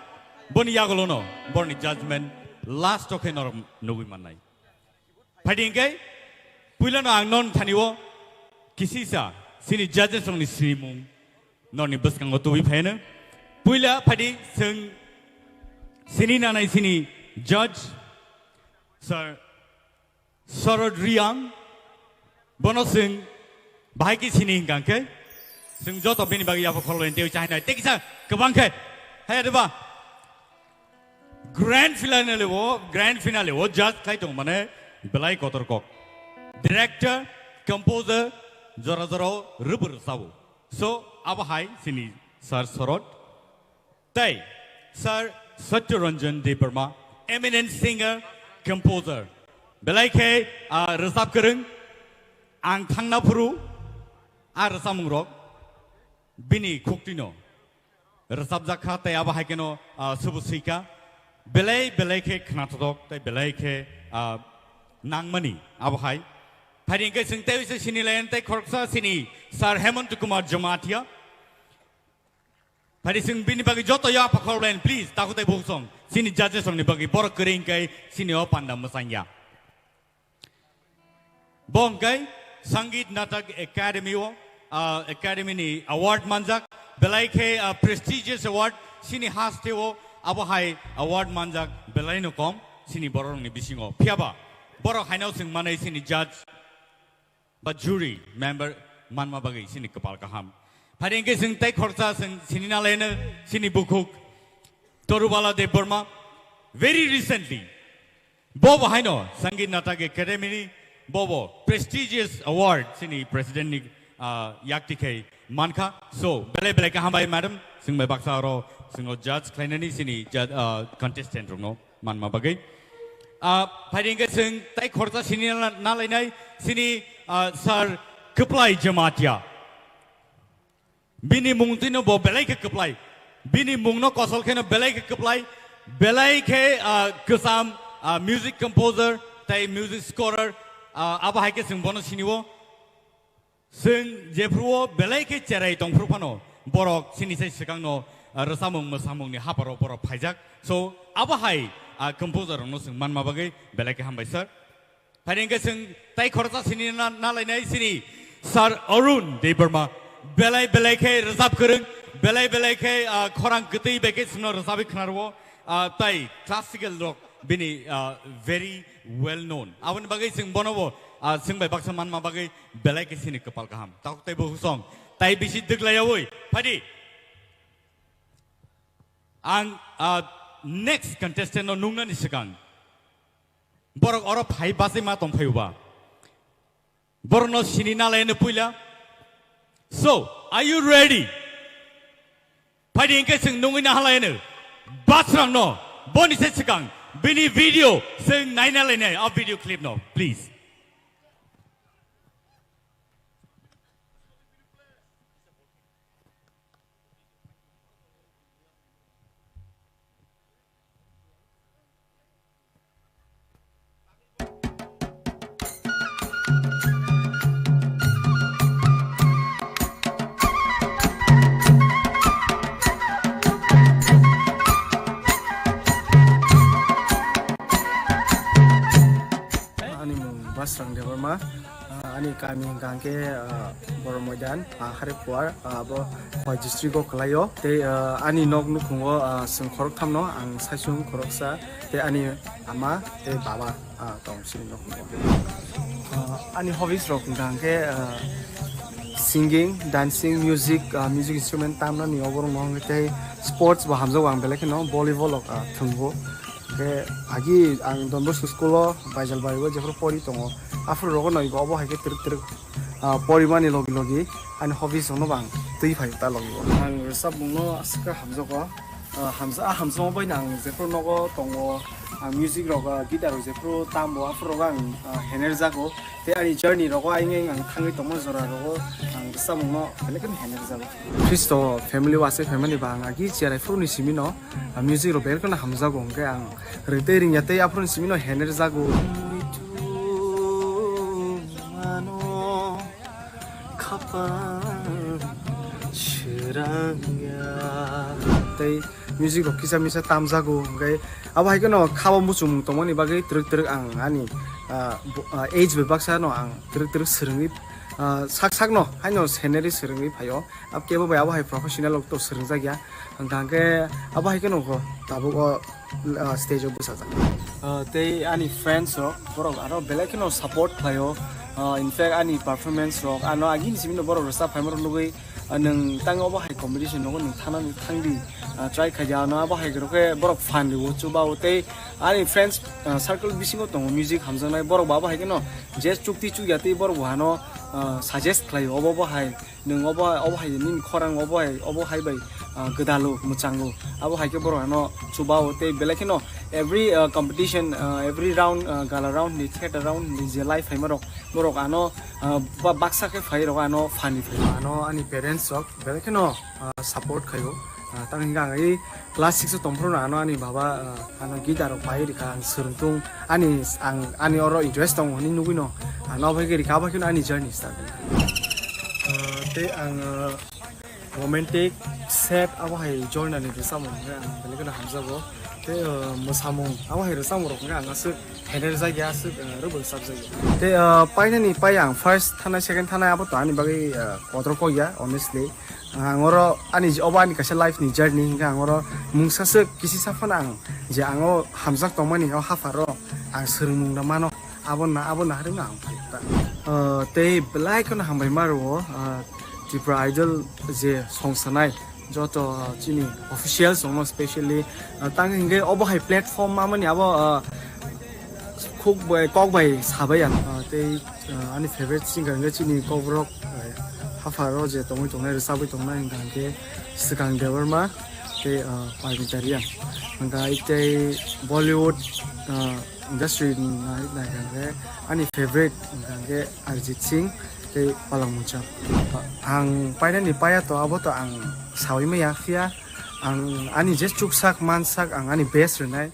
Boni yagolono. Borni judgment. Last o khe norok nugui mannai. Phaidi hingke, puilano ang non thani o kisisa sini judges rokni simung noni bwskango tubui phaino. Puila phaidi sing sini nanai sini judge, Sir Sarod Riang, bono sing bahai ki sini hingkang khe, sing joto bini bagwi yapha khorlo ente chahinai. Tekisa kwbang khe, haya deba. Grand finale o, grand finale o judge khlai tong mane belai kotor kok. Director, composer, jora jora o rwbwrw sao. So, abo hai sini Sir Sorot. Tei Sir Satya Ranjan Debbarma, eminent singer, composer. Belai khe, ah, rwchap kwrwng, ang thangna phuru, a rwchapmung rok, bini khuktino. Rwchapjak kha tei abo hai kheno, ah, subu swi kha. Belai belai khe khnathok tei belai khe, ah, nangmani abo hai. Phaidi hingke chwng tei se sini line tei khoroksa sini Sir Hemant Kumar Jamatia. Phaidi chwng bini bagwi joto ya pakhor line please takhuk tei bukhuk song. Sini judges rokni bagwi borok kwrwi hingke sini o panda mwchangya. Bo hwnkhe Sangeet Natak Academy o, ah, Academy ni award manjak, belai khe, ah, prestigious award, sini haste o abo hai award manjak belai no kom, sini borok rokni bisingo. Phiyaba borok haino swng manai sini judge ba jury member manma bagwi sini kwpal kaham. Phaidi hingke swng tei khoroksa swng sini nalaino sini bukhuk Torubala Debbarma. Very recently, Bo bo haino Sangeet Natak Academy ni bo bo prestigious award sini president ni, ah, yakti khai mankha. So, belai belai khe hambai madam, swng bai baksa oro swng o judge khlainani sini judge, ah, contestant rokno manma bagwi. Ah, phaidi hingke swng tai khoroksa sini na, nalainai sini, ah, Sir Kwplai Jamatia. Bini mung tino bo belai khe kwplai. Bini mungno kosol kheno belai khe kwplai. Belai khe, ah, kwcham, ah, music composer tei music scorer, ah, abo hai khe chwng bono sinio. Chwng jephruo belai khe cherai tongphru phano borok sini sai swkangno, ah, rwchapmung mwsamungni haparo borok phaijak. So, abo hai, ah, composer rokno chwng manma bagwi belai khe hambai sir. Phaidi hingke chwng tai khoroksa sini na, nalainai sini Sir Arun Debbarma. Belai belai khe rwchap kwrwng, belai belai khe, ah, khorang kwtwi bai khe chwngno rwchapwi khnarwo, ah, tai classical rok bini, ah, very well known. Aboni bagwi chwng bono bo, ah, chwng bai baksa manma bagwi belai khe sini kwpal kaham. Tok tei bo husong tai bisi dwglaiyawi phaidi. Ang, ah, next contestant no nungnani swkang. Borok oro phai bachai ma tong phai ba. Borokno sini nalaino puila. So, are you ready? Phaidi hingke chwng nungwi nahalaino. Basrangno boni se swkang bini video chwng naina lainai a video clip no, please. Ani mung Basrang Debbarma. Ah, ani kami hingka hingke, ah, Boro Moidan, ah, Harikuar, ah, abo Khowai district o kwlaio. Tei, ah, ani nok nukhungo, ah, chwng khoroktham no, ang saichung khoroksa, tei ani ama tei baba, ah, tong chini nok nukhungo. Ah, ani hobbies rok hingka hingke, ah, Singing, dancing, music, ah, music instrument tamnani oborok no hwnkhe tei sports bo hamjago ang belai kheno volleyball rok, ah, thwngbo. Hwnkhe agi ang Don Bosco school o Baijalbari o jephru pori tongo, aphuru rogo no ibo obo hai khe twrwk twrwk, ah, porimani logi logi ani hobbies rok no bo ang twi phai ta logi o. Ang rwchapmung no aswk khe hamjago. Ah, hamsa-, ah, hamjakma bai no ang jephru nogo tongo, ah, music rok, ah, guitar rok jephru tambo, aphuru rogo ang, ah, hener jago. Tei ani journey rogo ayang ayang ang thangwi tongma jora rogo ang rwchapmung no belai kheno hener jago. Khristo family o aswk family ba ang agi cherai phuru ni simi no, ah, music rok belai kheno hamjago, hwnkhe ang ring tei ringya tei aphuru ni simi no hener jago. Khapang srangya. Tei music rok kisa misa tamjago, hwnkhe abo hai kheno khabo muchungmung tongmani bagwi twrwk twrwk ang ani, ah, bo-, ah, age bai baksa no ang twrwk twrwk swrwngwi, ah, sak sak no haino scenery swrwngwi phaio. Ab kebo bai abo hai professional rok to swrwngjak ya. Hwnkha hwnkhe abo hai kheno kho tabuk o, ah, stage o bwsajak. Ah, tei ani friends rok borok aro belai kheno support khlaio. Ah, in fact ani performance rok ano agini simi no borok rwchap phaima rok nugwi, ah, nwng tang obo hai competition rogo nwng thanani thangdi, ah, try khaidi ano abo hai rok khe borok fan rio chuba o tei ani friends, ah, circle bisingo tongo music hamjaknai borok bo abo hai kheno je chukti chukya tei borok bo ano, ah, suggest khlaio obo bo hai. Nwng obo, obo hai nini khorang obo hai, obo hai bai, ah, gwdalo, mwchango. Abo hai khe borok ano chuba o tei belai kheno every, ah, competition, ah, every round, ah, gala round ni, theater round ni je live phaima rok, borok ano, ah, ba-, baksa khe phai rok ano fan ni phai. Ano ani parents rok belai kheno, ah, support khaio. Ah, tang hingkha ang i class six o tongphuru no ano ani baba, ah, ano guitar rok pai rikha, ang swrwngtung, ani, ang, ani oro interest tongo hinwi nugwi no, ano bai khe rikha, abo kheno ani journey start. Ah, tei ang, ah, romantic, sad abo hai journey ni rwchapmung hwnkhe ang belai kheno hamjago. Tei, ah, mwsamung abo hai rwchapmung rok hwnkhe ang aswk hener jak ya, aswk, ah, rwbwk chap jak ya. Tei, ah, painani pai ang first thanai, second thanai abo to ani bagwi, ah, kotor kok ya, honestly. Ang oro ani je-, obo ani kaisa life ni journey hingkhe ang oro mungsa swk kisi sa phano ang je ang o hamjak tongmani o hapharo ang swrwngmung da mano, abo na, abo naharwi no ang phai ta. Ah, tei belai kheno hambai ma rwo, ah, Tripura Idol je song sanai joto, ah, chini officials rokno specially, ah, tang hingkhe obo hai platform mamani abo, ah, khuk bai, kok bai sabai ang, ah, tei, ah, ani favorite singer hingkhe chini kokborok, ah, hapharo je tongwi tongnai, rwchabwi tongnai hingkha hingkhe Swkang Debbarma tei, ah, Parmita Reang. Hingkha tei Bollywood, ah, industry ni nai, nai hingkhe ani favorite hingkha hingkhe Arijit Singh tei Palak Mangsa. Ang painani paya to abo to ang sawi maya, phiya ang ani je chuksak mansak ang ani best rwnai.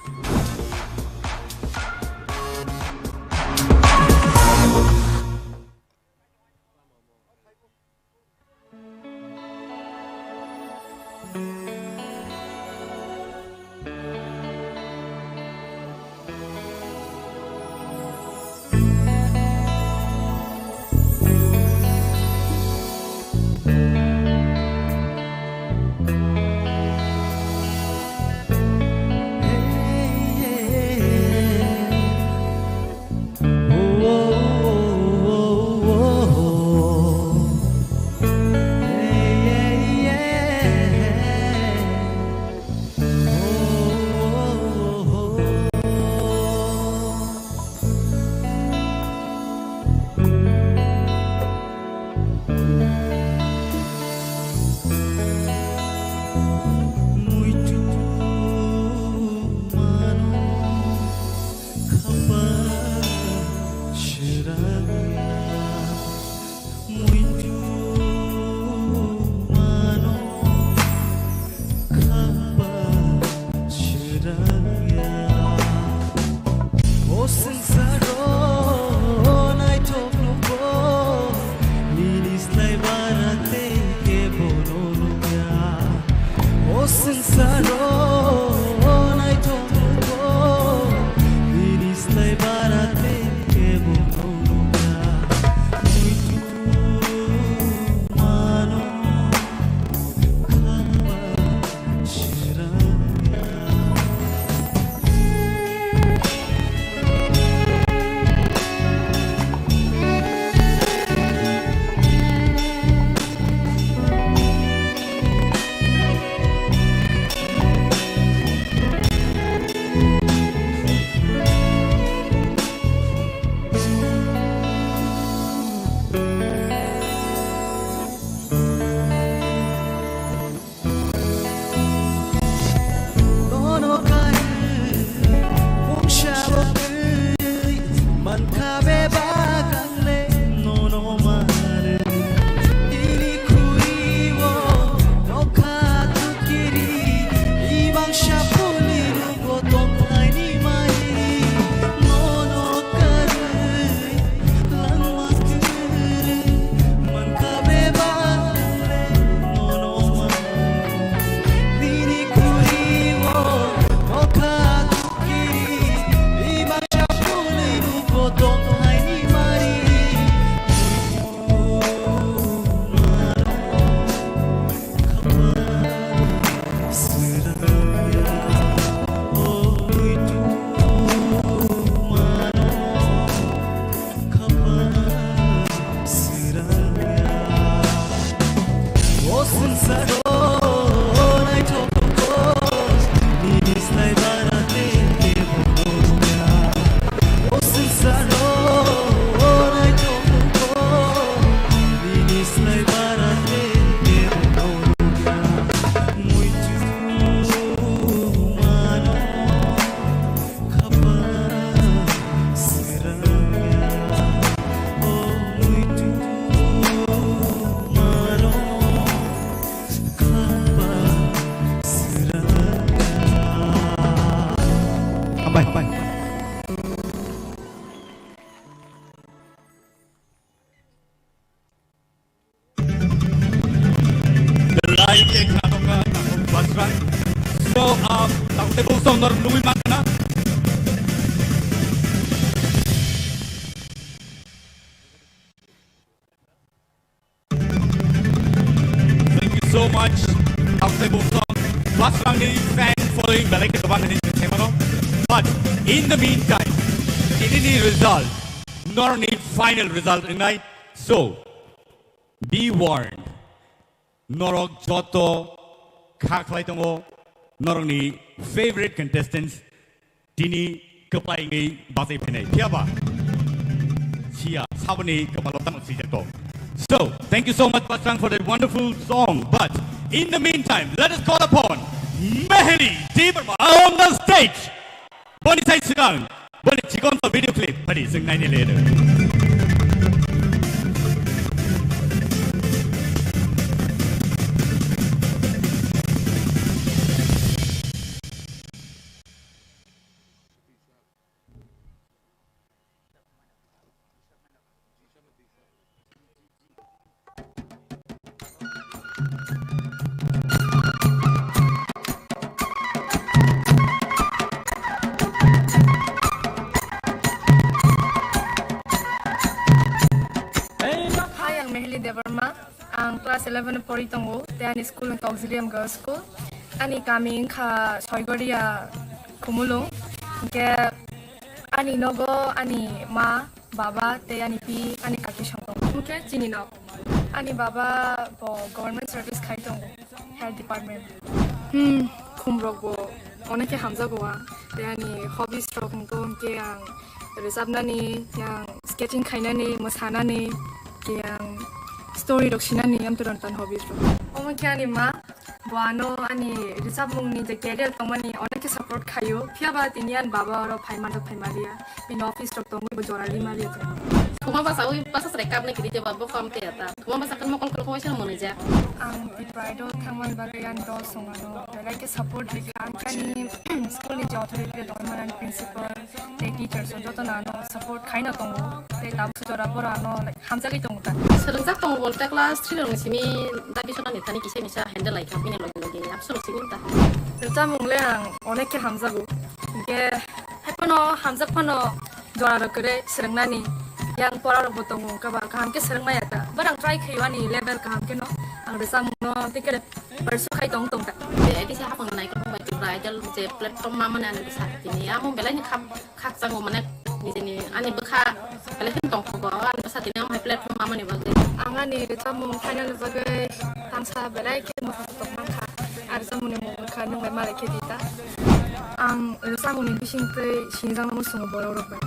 Muitu mano khapa sirangya. O swngsaro naithok nukgo, nini slai bara tei kebono nukya. O swngsaro naithok nukgo, nini slai bara tei kebono nukya. Muitu mano khapa sirangya. Bye. Bye. Belai khe khna tongkha Takhuk Basrang. So, ah, Takhuk tei Bungsong norok nugwi mankha na? Thank you so much. Takhuk tei Bungsong Basrangni fan following belai khe kwbang hinwi se mano. But in the meantime, tinini result, norokni final result wngnai. So, be warned. Norok joto kha khlai tongo, norokni favorite contestants tini kwplai wngwi bachai phainai. Phiyaba siya saboni kwpalo tamo swijak tongo. So, thank you so much, Basrang, for that wonderful song. But in the meantime, let us call upon Meheli Debbarma on the stage. Boni sai swkang, boni chikon to video clip, phadi swng naini le. Hai, ang Meheli Debbarma. Ang class eleven o pori tongo, tei ani school wngkha Auxilium Girls School. Ani kami wngkha Soigoria, Khumulwng. Hwnkhe ani nogo ani ma, baba tei ani pi, ani kaki song tongo. Hwnkhe chini nok. Ani baba bo government service khai tongo, health department. Hmm, khumrok bo onek khe hamjago ang. Tei ani hobbies rok hwnkhe, hwnkhe ang rwchapnani, ang sketching khainani, mwsanani, tei ang story rok sinani, amtwrwng tan hobbies rok. Omo khe ani ma, bo ano ani rwchapmungni je career tongmani onek khe support khaio, phiyaba tini ani baba oro phai manjak phai maliya, bini office rok tongwi bo jora ri maliya. Thuma basa wi basa sere kapnai kiri jeba bo kam te ata. Thuma basa kan mokol kolo kowai sano monija. Ang Tipra Idol thangmani bagwi ani dol song ano belai khe support rikha, ang ani school ni je authority tongmani principal tei teachers o jotono ano support khaina tongo. Tei tabuk se jora borok ano, like, hamjagwi tongo ta. Swrwngjak tongo bo ta class three rokni simi dabi sonani thani kisa misa handle lai kha bini logi logi absor simi ta. Rwchapmung le ang onek khe hamjago. Hwnkhe hai phano hamjak phano jora rok kwrwi swrwngnani yang pora rok bo tongo, wngkha ba kaham khe swrwng maya ta. But ang try khaio ani level kaham khe no. Ang rwchapmung no tei khe pursue khai tong tong ta. Tei kisa hapang nai khe bai Tipra Idol je platform ma mani ani bwsa tini amo belai ni kham khakchangma mane nijeni ani bwkha belai khe tongkhogo, ani bwsa tini omo hai platform mamani bagwi. Ang ani rwchapmung phainani bagwi tangsa belai khe mothok tongmani kha. Ang rwchapmungni mung wngkha Nwng Bai Malai Khe Di Ta. Ang rwchapmungni bisingtwi sinijakno muchungo borok rok bai.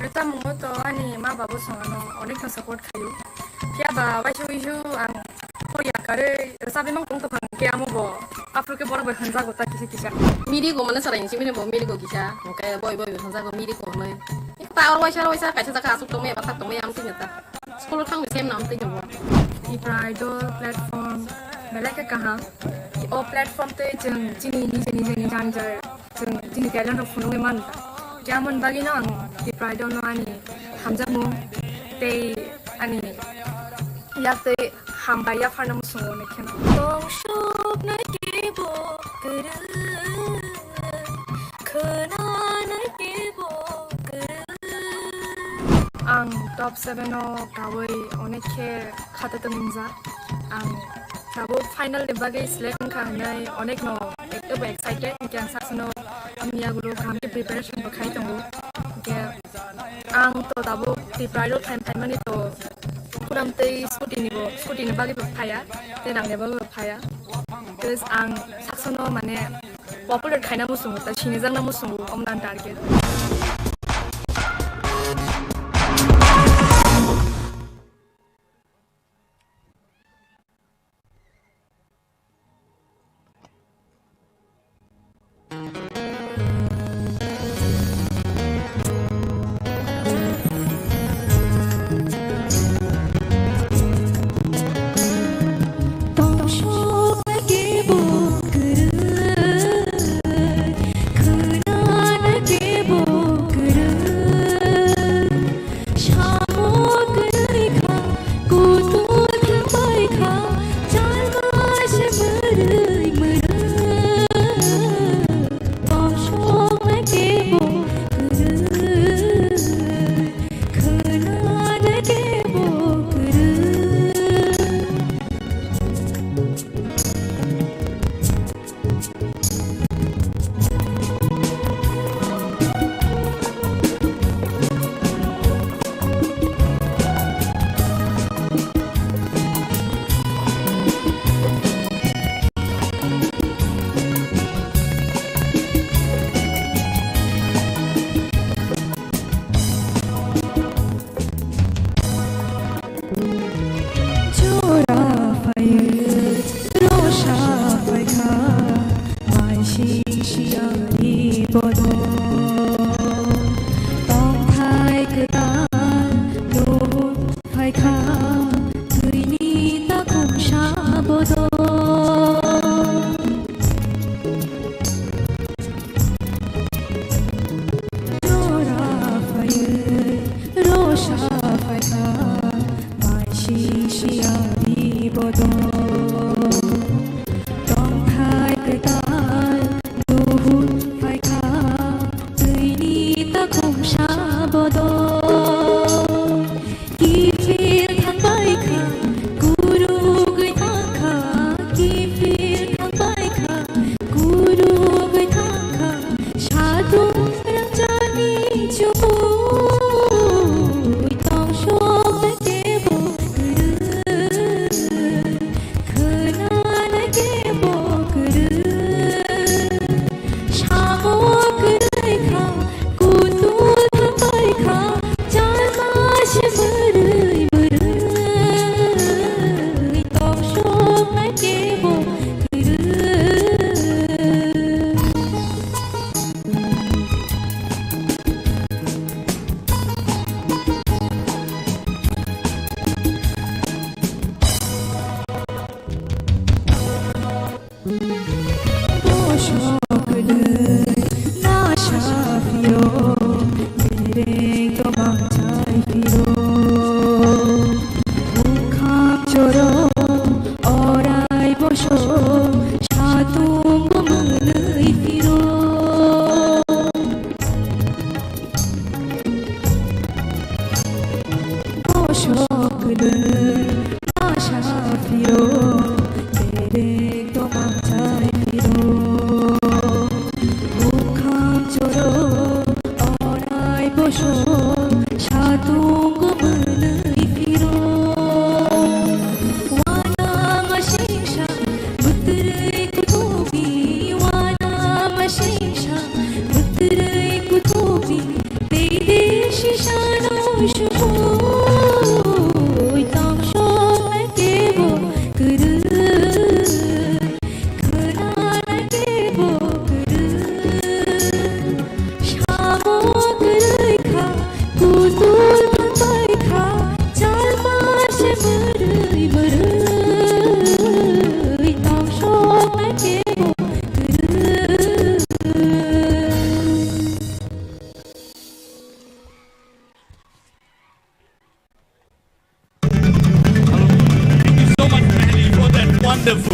Rwchapmungo to ani ma babo song ano onekno support khaio. Phiya ba waisa waisa ang Hor yakarwi rwchapwi mang tong tongkha, hwnkhe amo bo aphuru khe borok bai hwnjago ta kisa kisa. Mirigo mane chwrai hinwi simi bo mirigo kisa, hwnkhe boi boi hwnjago mirigo hwnwi. Ta oro waisa waisa kaisa jaga aswk tongmaya, bwthak tongmaya, amtwino ta. School-o thangwi sem na amtwino bo. Tipra Idol platform belai khe kaham. O platform tei chwng chini nije nije ni jani jai Chwng chini talent rok phunugwi mano ta. Khe amoni bagwino ang Tipra Idol no ani hamjakmung tei ani yak tei hambai yapharno muchungo hwnwi kheno. Tong suknai kebo kwrwi, khwnanai kebo kwrwi. Ang top seven o kaui onek khe khata tongmung jak. Ang tabuk final ni bagwi select wngkha hwnwi onekno ek-, ebo excited, hwnkhe ang sakno amni yagulo kaham khe preparation bo khai tongo. Hwnkhe ang to tabuk Tipra Idol phaimani to kuram tei scooty ni bo, scooty ni bagwi bo phaiya, tei rang ni bagwi bo phaiya. Plus ang sakno mane popular khaina muchungo, ta sinijakna muchungo, omo ani target.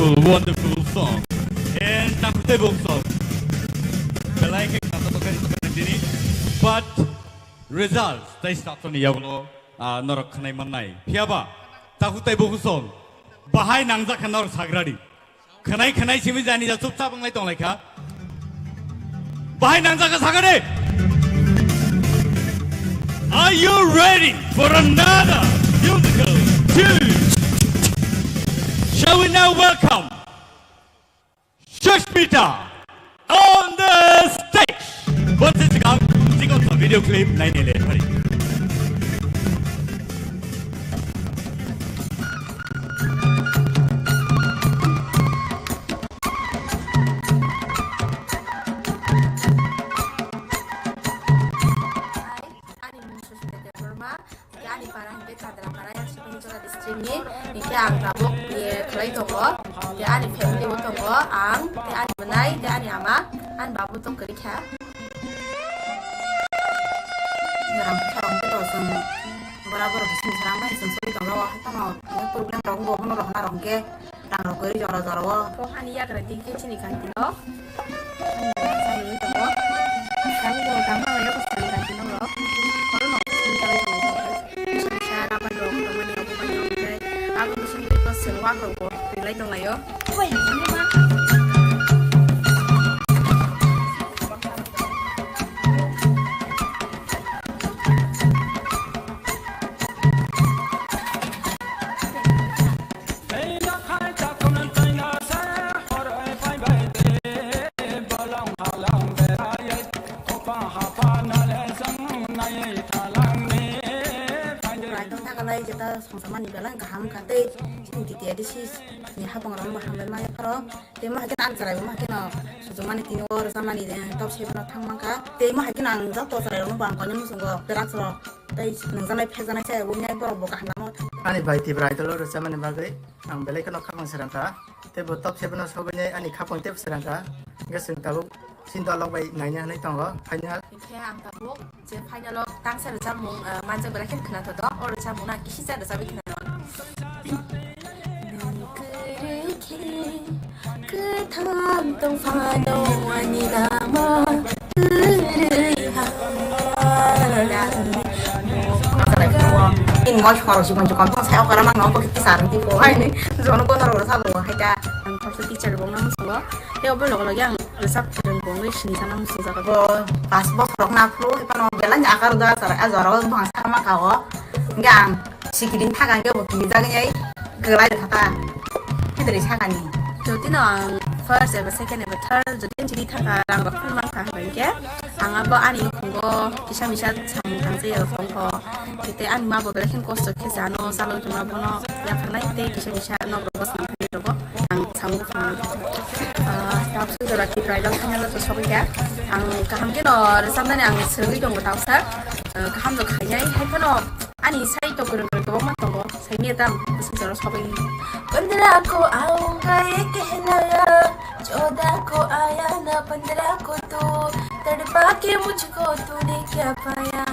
Wonderful song. And Takhuk Teibo song. Belai khe khna tongkha tini. But results tei satoni yagulo, ah, norok khwnai mannai. Phiyaba Takhuk Teibo song. Bahai nangjak kha norok sagradi. Khwnai khwnai simi jani ja chupchap wnglai tonglaikha. Bahai nangjak kha sagradi. Are you ready for another musical tune? Shall we now welcome Sushmita on the stage? Bonsi chikang, chikang sa video clip nai nile hari. Ani mung Sushmita Debbarma, hingke ani para hingke Chandrapara, yang Sipahijola district ni, hingke ang tabuk B A khlai tongo, hingke ani family bo tongo, ang, tei ani bwnai, tei ani ama, ani babu tong kwrwi kha. Rang kha rong tei rosong, bora bora bising sarang bai song sori tongo, tamo, problem rok bo, bono rok na rok hingke, Rang rok kwrwi jora jora o. Kok ani yagra di khe chini kanti no. Ani yagra chani tongo. Kami bo tangma yo ko chani kanti no ro. Koro no chini kanti no. Bisa bisa rapan rok tongmani obo mani obo khe. Abo bising twi ko sengwa ko ko. Rilai tonglaio. Wai, ani ma. Raitong thakalai jeta songsamani belai kaham kha tei chini D T A D C ni hapang rok bo hambai maya pharo tei ma haikhe ang chwrai bo ma haikhe no sujumani tini o rwchapmani top seven o thang mankha tei ma haikhe ang joto chwrai rok no bo ang koinani muchungo drugs rok. Tei nungjaknai phekjaknai se wngya borok bo kaham lama o thang. Ani bai Tibra Idol o rwchapmani bagwi ang belai kheno khapang srang kha. Tei bo top seven o sogwinai ani khapang teibo srang kha. Hwnkhe chwng tabuk chini dolok bai naina hwnwi tongo final. Hwnkhe ang tabuk je final o tangsa rwchapmung, ah, manjak belai kheno khwna tongdo. O rwchapmung no ang kisa rwchapwi khwna tong. Nwng kwrwi khe kwthang tong phano ani lama kwrwi ha. Ini ngoi khoro si manju kontong saya okara mang nong pokit kisar ti ko hai ni. Jono kono ro sa lo hai ta. Ang khorsa teacher bong nang sungo. Tei obo logo logi ang resap rwng bong wi sini sana musung jaga. Bo pas bosor rok na phuru, epano belai ni akar da sar, a jora o bang sar ma ka o. Hingke ang sikiri thaga hingke bo kiri jagwi nai kwlai rwkha ta. Hidri sakani. Jodi no ang first eba second eba third jodi ang chiri thaka rang rok phuru mankha hingke ang abo ani khungo kisa misa samung tangsa ya rok tongkho. Kete ani ma bo belai khe kosto khe jano, chalo tongma bono yapharnai tei kisa kisa nok rogo snam thani rogo ang samung phano. Ah, tabuk jora ki bridal final to sogwi kha. Ang kaham khe no rwchapnani ang swrwngwi tongo tabuksa. Ah, kaham no khainai, hai phano ani sai to kwrwng kwrwng kwbangma tongo. Saimya tam bwswk jora sogwi. Pandra ko aunga ye kehna, choda ko aya na pandra ko tu, tadpa ke mujhko tune kya paya.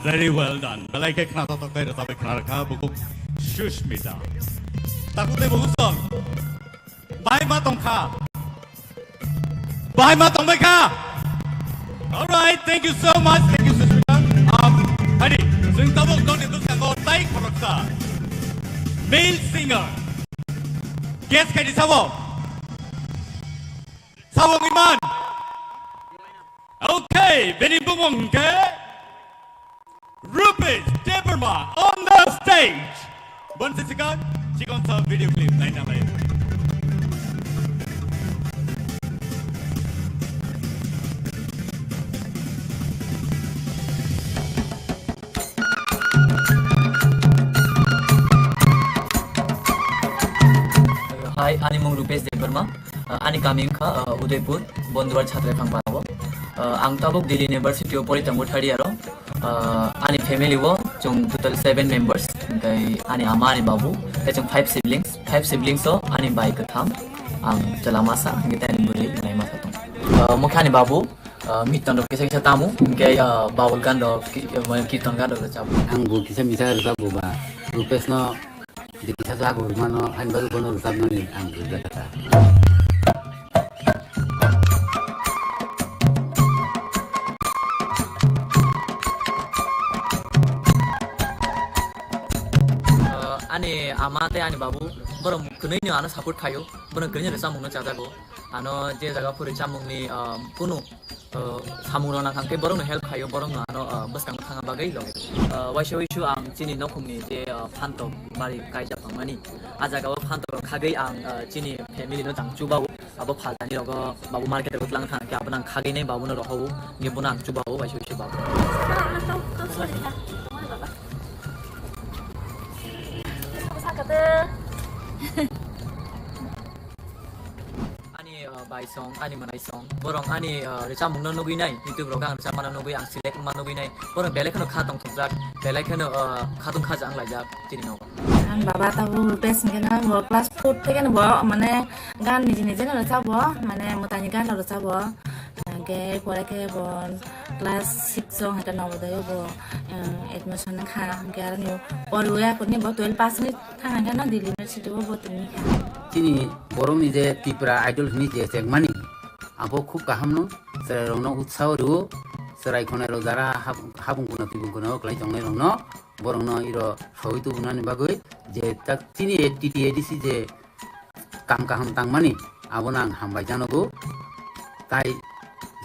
Very well done. Belai khe khna totok tei rwchapwi khna rwkha bukhuk Sushmita. Takhuk tei bukhuk song. Bai ma tongkha. Bai ma tongbai kha. All right, thank you so much. Thank you, Sushmita. Um, hari, chwng tabuk nokni bwskango tai khoroksa male singer. Guess khaidi sabo? Sabo wngwi man? Okay, bini bumung hwnkhe Rupesh Debbarma on the stage. Bonsi chikon, chikon sa video clip naina lai. Hi, ani mung Rupesh Debbarma. Uh, ani kami wngkha, uh, Udaipur, Bondwar Chhatraiphang Parao. Uh, ang tabuk Delhi University o pori tongo third year o. Uh, ani family o chwng total seven members, tei ani ama, ani babu, tei chwng five siblings. Five siblings o ani bai kwtham, ang chwla masa, hwnkhe tei ani bwrwi mwnai masa tong. Uh, mokhe ani babu, uh, miton rok kisa kisa tamo, hwnkhe, uh, Baul gan rok, ki-, uh, kirton gan rok rwchabo. Ang bo kisa misa rwchabo ba, Rupesh no Dikisa jago mano, hain bagwi bono rwchapnani ang rwjak kha. Ah, ani ama tei ani babu, borok kwnwi no ano support khaio, borok kwnwi no rwchapmung no chajago. Ano je jaga phuri chamungni, ah, kunu, ah, samung rok nang khe borok no help khaio, borok no ano, ah, bwskang thangna bagwi logi. Ah, waisa waisu ang chini nokhung ni je, ah, phantok bari kaijak tongmani, ah jaga o phantok rok khagwi ang, ah, chini family no tang chubao, abo phaltani rogo babu market rogo tlang thang khe abo nang khagwi nai babu no rohao, nge bono ang chubao waisa waisu babu. Ani, uh, bai song, ani mwnai song. Borok ani, uh, rwchapmung no nugwi nai, YouTube rogo ang rwchapma no nugwi, ang select wngma nugwi nai. Borok belai kheno kha tongthokjak, belai kheno, uh, khatung khaja wnglaijak chini nogo. Ang baba tabuk Rupesh hwnkhe no bo class four theke no bo mane gan niji niji no rwchabo, mane mwtaini gan rok rwchabo. Hwnkhe pore khe bo class six o hwnkhe Navodaya o bo, uh, admission wngkha. Hwnkhe aroni poriwi aphuru bo twelve pass wngwi Thang hwnkhe no Delhi University o bo tongwi kha. Chini borokni je Tripura Idol hwnwi je chengmani, abo khub kaham no, chwrairokno utsaho rwo, chwrai khwnairok jara hab-, habung kuna tibung kuna o kwlai tongnairokno, borokno iro sogwi tubunani bagwi je tak chini T T A D C je kam kaham tangmani, abono ang hambai janogo. Tai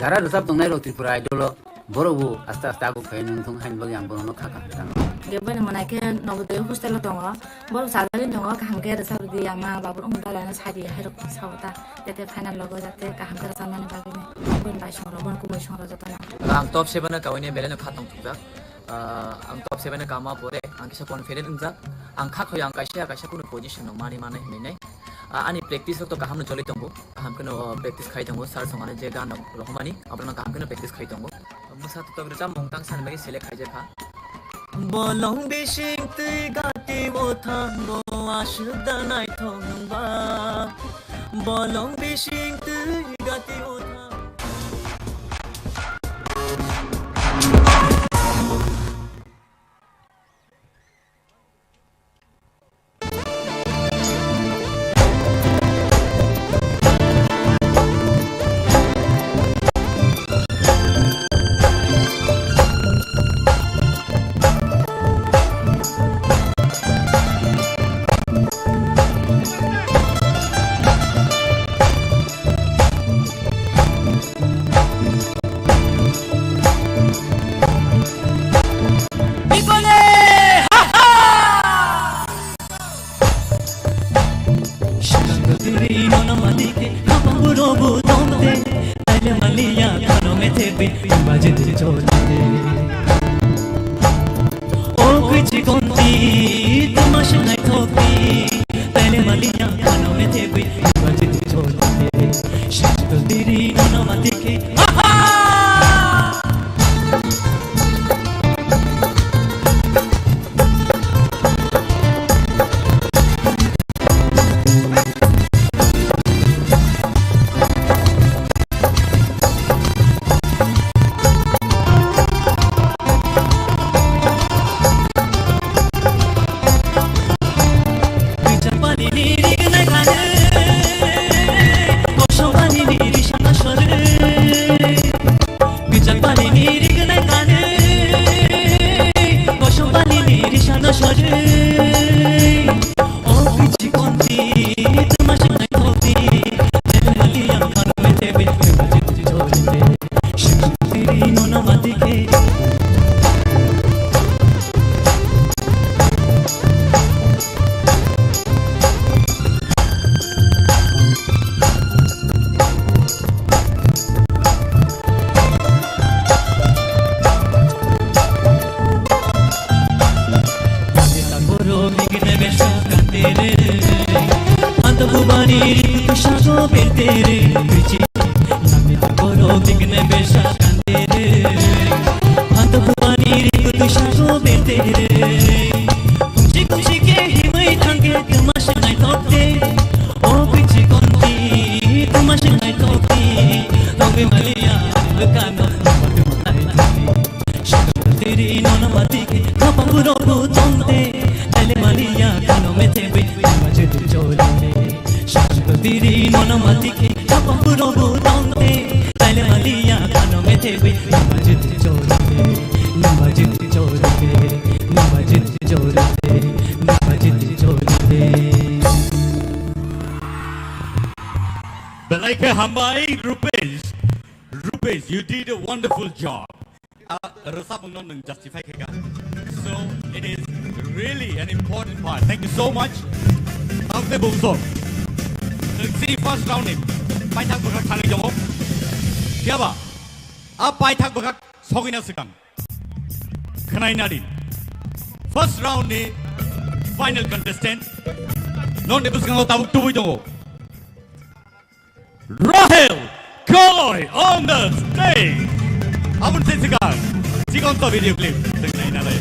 jara rwchap tongnai rok Tripura Idol o, borok bo aste aste aguk phai nung thung haini bagwi ang borokno kha kaham jano. Hwnkhe boino mwnai khe Navodaya hostel o tongo, borok chajagwi tongo, kaham khe rwchap rwdi, ama babu rok dalai no sadi hai rok sao ta, jate final logo jate kaham khe rwchapmani bagwi no. Boino bai song rok, boino kumui song rok jotono. Ang top seven o kaui ni belai no kha tong thokjak. Ah, ang top seven o kama pore ang kisa confident wngjak. Ang kha khoi ang kaisa kaisa kunu position no mani manai hinwi nai. Ah, ani practice rok to kaham no choli tongo. Kaham kheno, oh, practice khai tongo. Sir song ani je gan rok rohormani, abono kaham kheno practice khai tongo. Mwsa to rwchapmung tang sani bagwi select khaijak kha. Bolong bising twi gati o thango aswk da naithok wngba. Bolong bising twi gati o thango. Shikang tiri nono malike, kapang burobu tomte, taile maliya, kano mete bi, baje de chole. O kuchi konti, tuma shanai thokti, taile maliya, kano mete bi, baje de chole. Shikang tiri nono malike, ha ha! Ko betere bichi, nami hakoro bigne besha kandere. Hanto kupani ri kutu shako betere. Kunchi kunchi ke himai thangke tumashe nai tokte. O bichi konti tumashe nai tokte. Tobe maliya kano namak matai tokte. Shakti tiri nono matike, kapang buroku tongte. Taile maliya kano metebe, nima jitu chorite. Shakti tiri nono matike, kapang buroku tongte. Taile maliya kano metebe, nima jitu chorite. Nima jitu chorite. Nima jitu chorite. Nima jitu chorite. Belai khe hambai, Rupesh. Rupesh, you did a wonderful job. Ah, rwchapmungno nwng justify khe kha. So, it is really an important part. Thank you so much. Tamte bumsok. Nwng chini first round ni paithak bwkhak thangwi tongo. Phiyaba, a paithak bwkhak sogwina swkang. Khwnai nadi. First round ni final contestant. Nokni bwskango tabuk tubui tongo. Rahel Koloi on the stage. Aboni sini swkang. Chikon to video clip. Swkang nai nalai.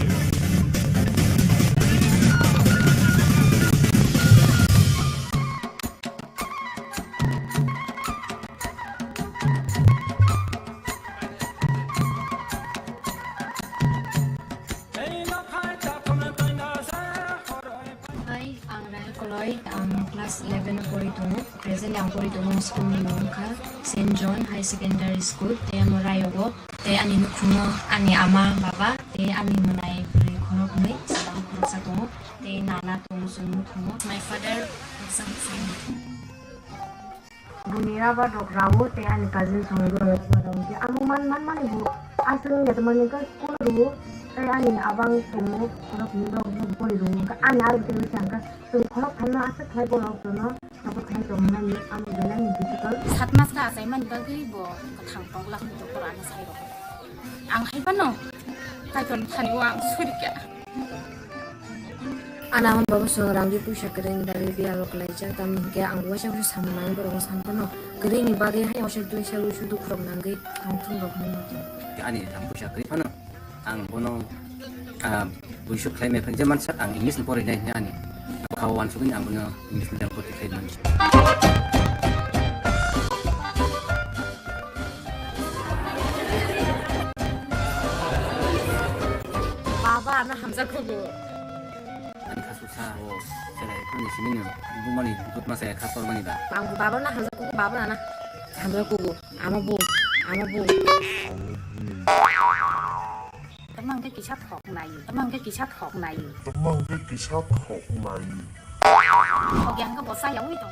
Hai, ang Rahel Koloi, ang class eleven o pori tongo. Present ang pori tongo school ni mung wngkha Saint John High Secondary School, tei amo Rayogo. Tei ani nukhungo ani ama, baba, tei ani mwnai bwrwi khoroknwi, chwla khoroksa tongo. Tei nana tongo chwng nukhungo. My father, Buni rubber rok rao tei ani cousin song rok rubber rok hwnkhe amo man man mani bo aswk wngya tongmani wngkha school o rwo tei ani abang tongo borok ni borok no bori rwo hwnkha ani aro tei wngkha chwng khorok thanno aswk khlai borok jono support khlai tongmani amo belai ni difficult. Sat mas kha achaimani bagwi bo kwthang tongla hwnwi doktor ano sai rw kha. Ang hai phano Kaitor ni thani o ang suri kha. Ana hwn babo chwng rangri puisa kwrwini bagwi biyalo kwlaijak, tamni hwnkhe ang uaisa uaisa samung nangwi borokno san phano kwrwini bagwi hai uaisa uaisa uisu dukhurok nangwi tongthung rok hwnwi mano. Ani rang puisa kwrwi phano ang bono, ah, buisuk khlai maya phai je mansa ang English ni porinai hwnwi ani abo kha uansugwi ang bono English medium bwtwi khlai mano. Baba, ano hamjakgo bo. Ani kha suksa o, chwrai phani simi no, bumani dukma saya kha tormani ba. Ang baba no hamjakgo, baba no hamjakgo, ama bo, ama bo. Tamang ke kisa thok nai, tamang ke kisa thok nai. Tamang ke kisa thok nai. Thok yang ke bosa ya ui to.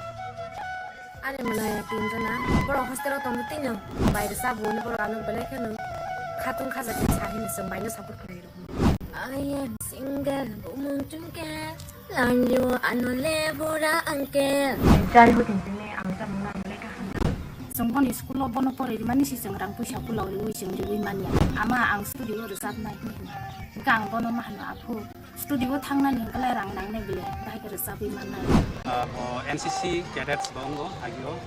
Ani mwnai tinjona, borok hostel o tongo tino, bai rwchapbo hwnwi borok ano belai kheno khatung khaja khe sa hino chwng bai no support khlai rw. I am single, bumung chungke, lanjo ano le bura angke. Chai bo tini ang ta mwnai belai ka hamjak. Chwng boni school o bono poroi rwmani si chwng rang puisa pulo riwi chwng riwi manya. Ama ang studio o rwchapnai hwnwi hino. Hwnkhe ang bono ma hano aphu. Studio o thangnani hwnkhe lai rang nangnai bile, bahai khe rwchapwi mannai. Ah, bo N C C cadets bo wngo agio.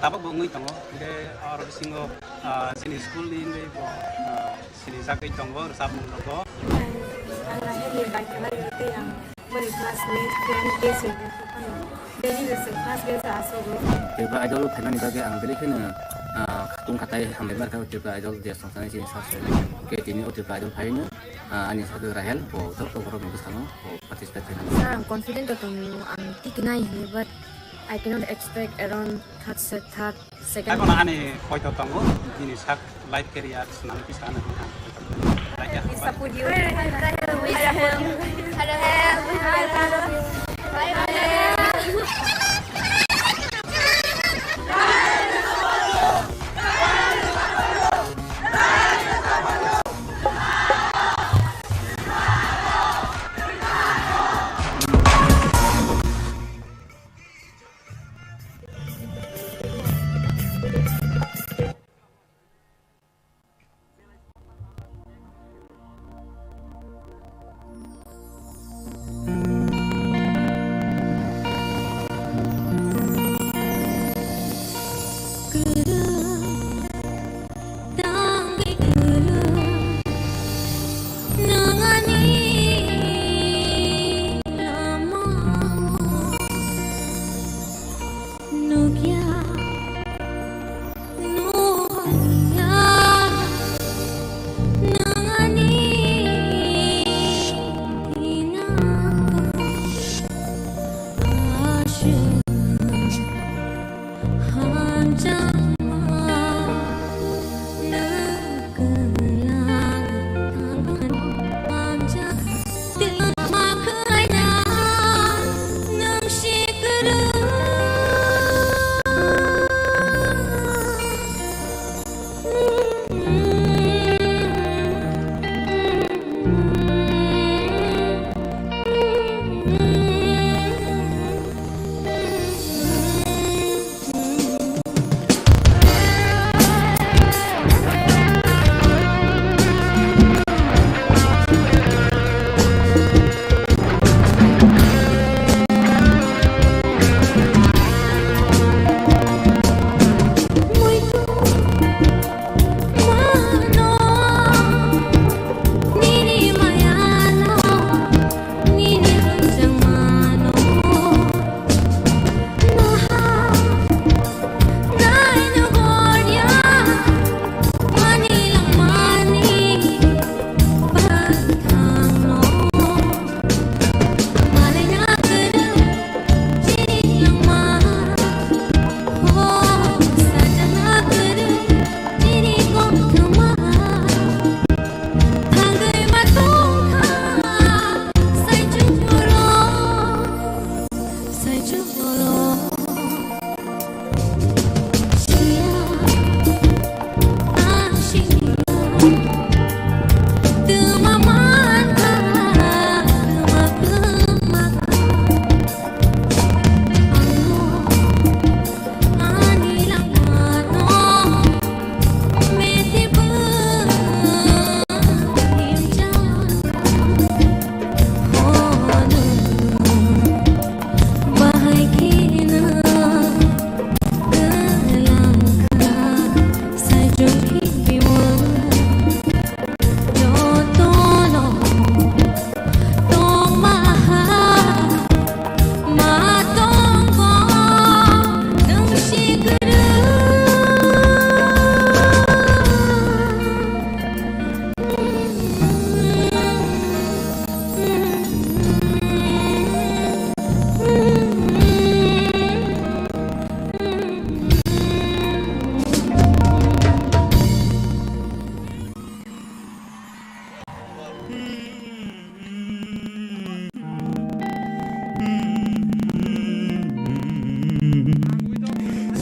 Tabuk bo wngwi tongo. Hwnkhe aro bisingo, ah, chini school ni wngwi bo, ah, sinijagwi tongo rwchapmung rogo. Ang Rahel ni bai khlai tei ang boni classmate friend tei sir. Daily rwchap class bell sa aswk rw. Tripura Idol phaimani bagwi ang belai kheno, ah, khatung khatai hambai markha Tripura Idol je songsanai chini sir sir. Hwnkhe tini o Tripura Idol phaino, ah, ani sakhe Rahel bo joto borok ni bwskango bo participate khaimani. Sir, ang confident o tongo, ang tikinai hinwi, but I cannot expect around third set, third, second. Hai bono ani poito tongo, bini sak life career swnamwi kisa ano hwnka. Like ya. We support you.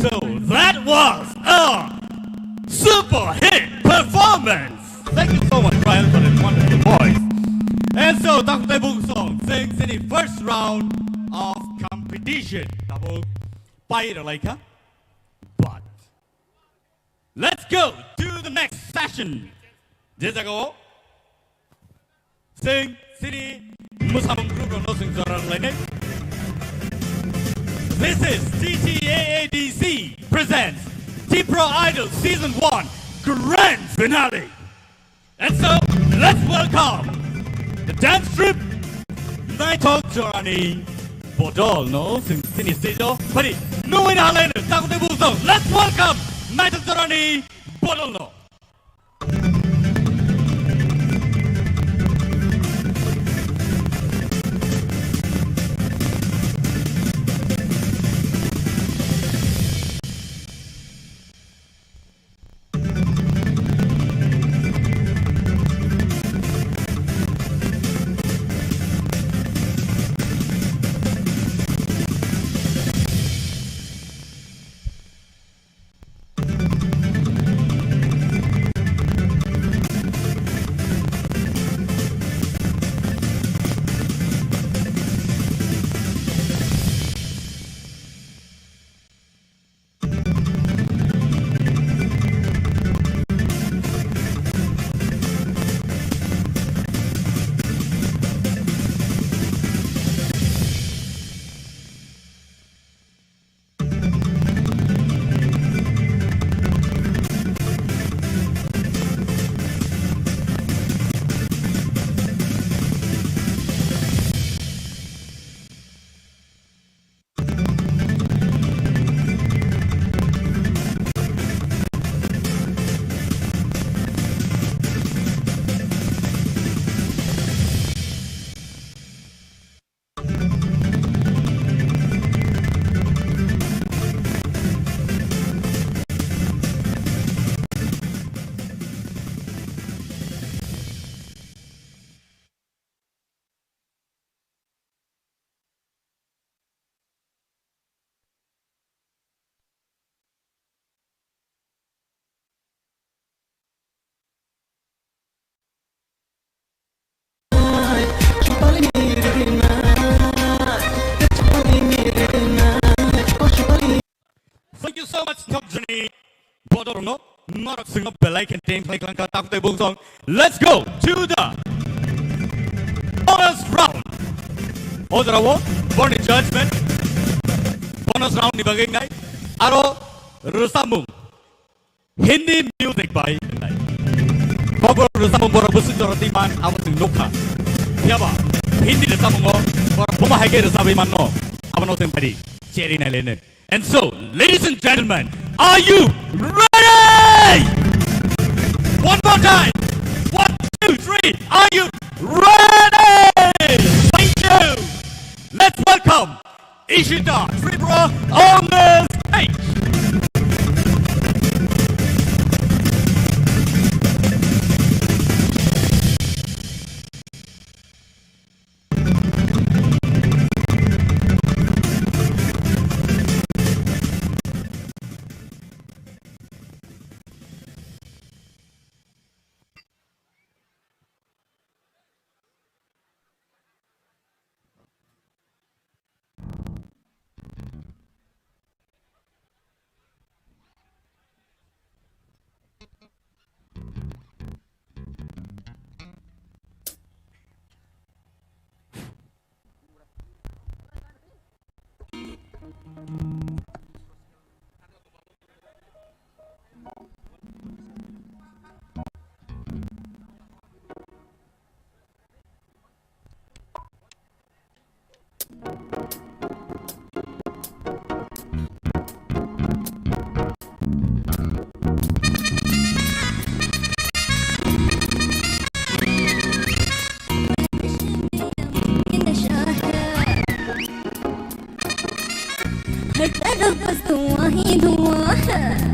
So that was a super hit performance. Thank you so much, Brian, for that wonderful voice. And so, Takutai Bung song sings in the first round of competition. Tabuk pai ralaika. But let's go to the next session. Je jagao Sing, sini, mwsamung group rokno sing jora rwlainai. This is T T A A D C presents Tipra Idol Season one Grand Finale. And so, let's welcome the dance troupe Naithok Jorani Bodol no sing sini stage o. Pari, no win halainai, takutwi bujong. Let's welcome Naithok Jorani Bodol no. Much journey. Bodo no, norok singno belai khe teng khlai klang ka tak tei bung song. Let's go to the bonus round. O jora o, borni judgment. Bonus round ni bagwi nai. Aro rwchapmung. Hindi music bai nai. Bobo rwchapmung borok bwswk jora twi man abo chwng nukha. Phiya ba Hindi rwchapmungo borok bomo hai khe rwchapwi manno. Abono chwng phari cheri nai lene. And so, ladies and gentlemen, are you ready? One more time. One, two, three. Are you ready? Thank you. Let's welcome Ishita Tripura on the stage. हर तरफ बस धुआं ही धुआं है।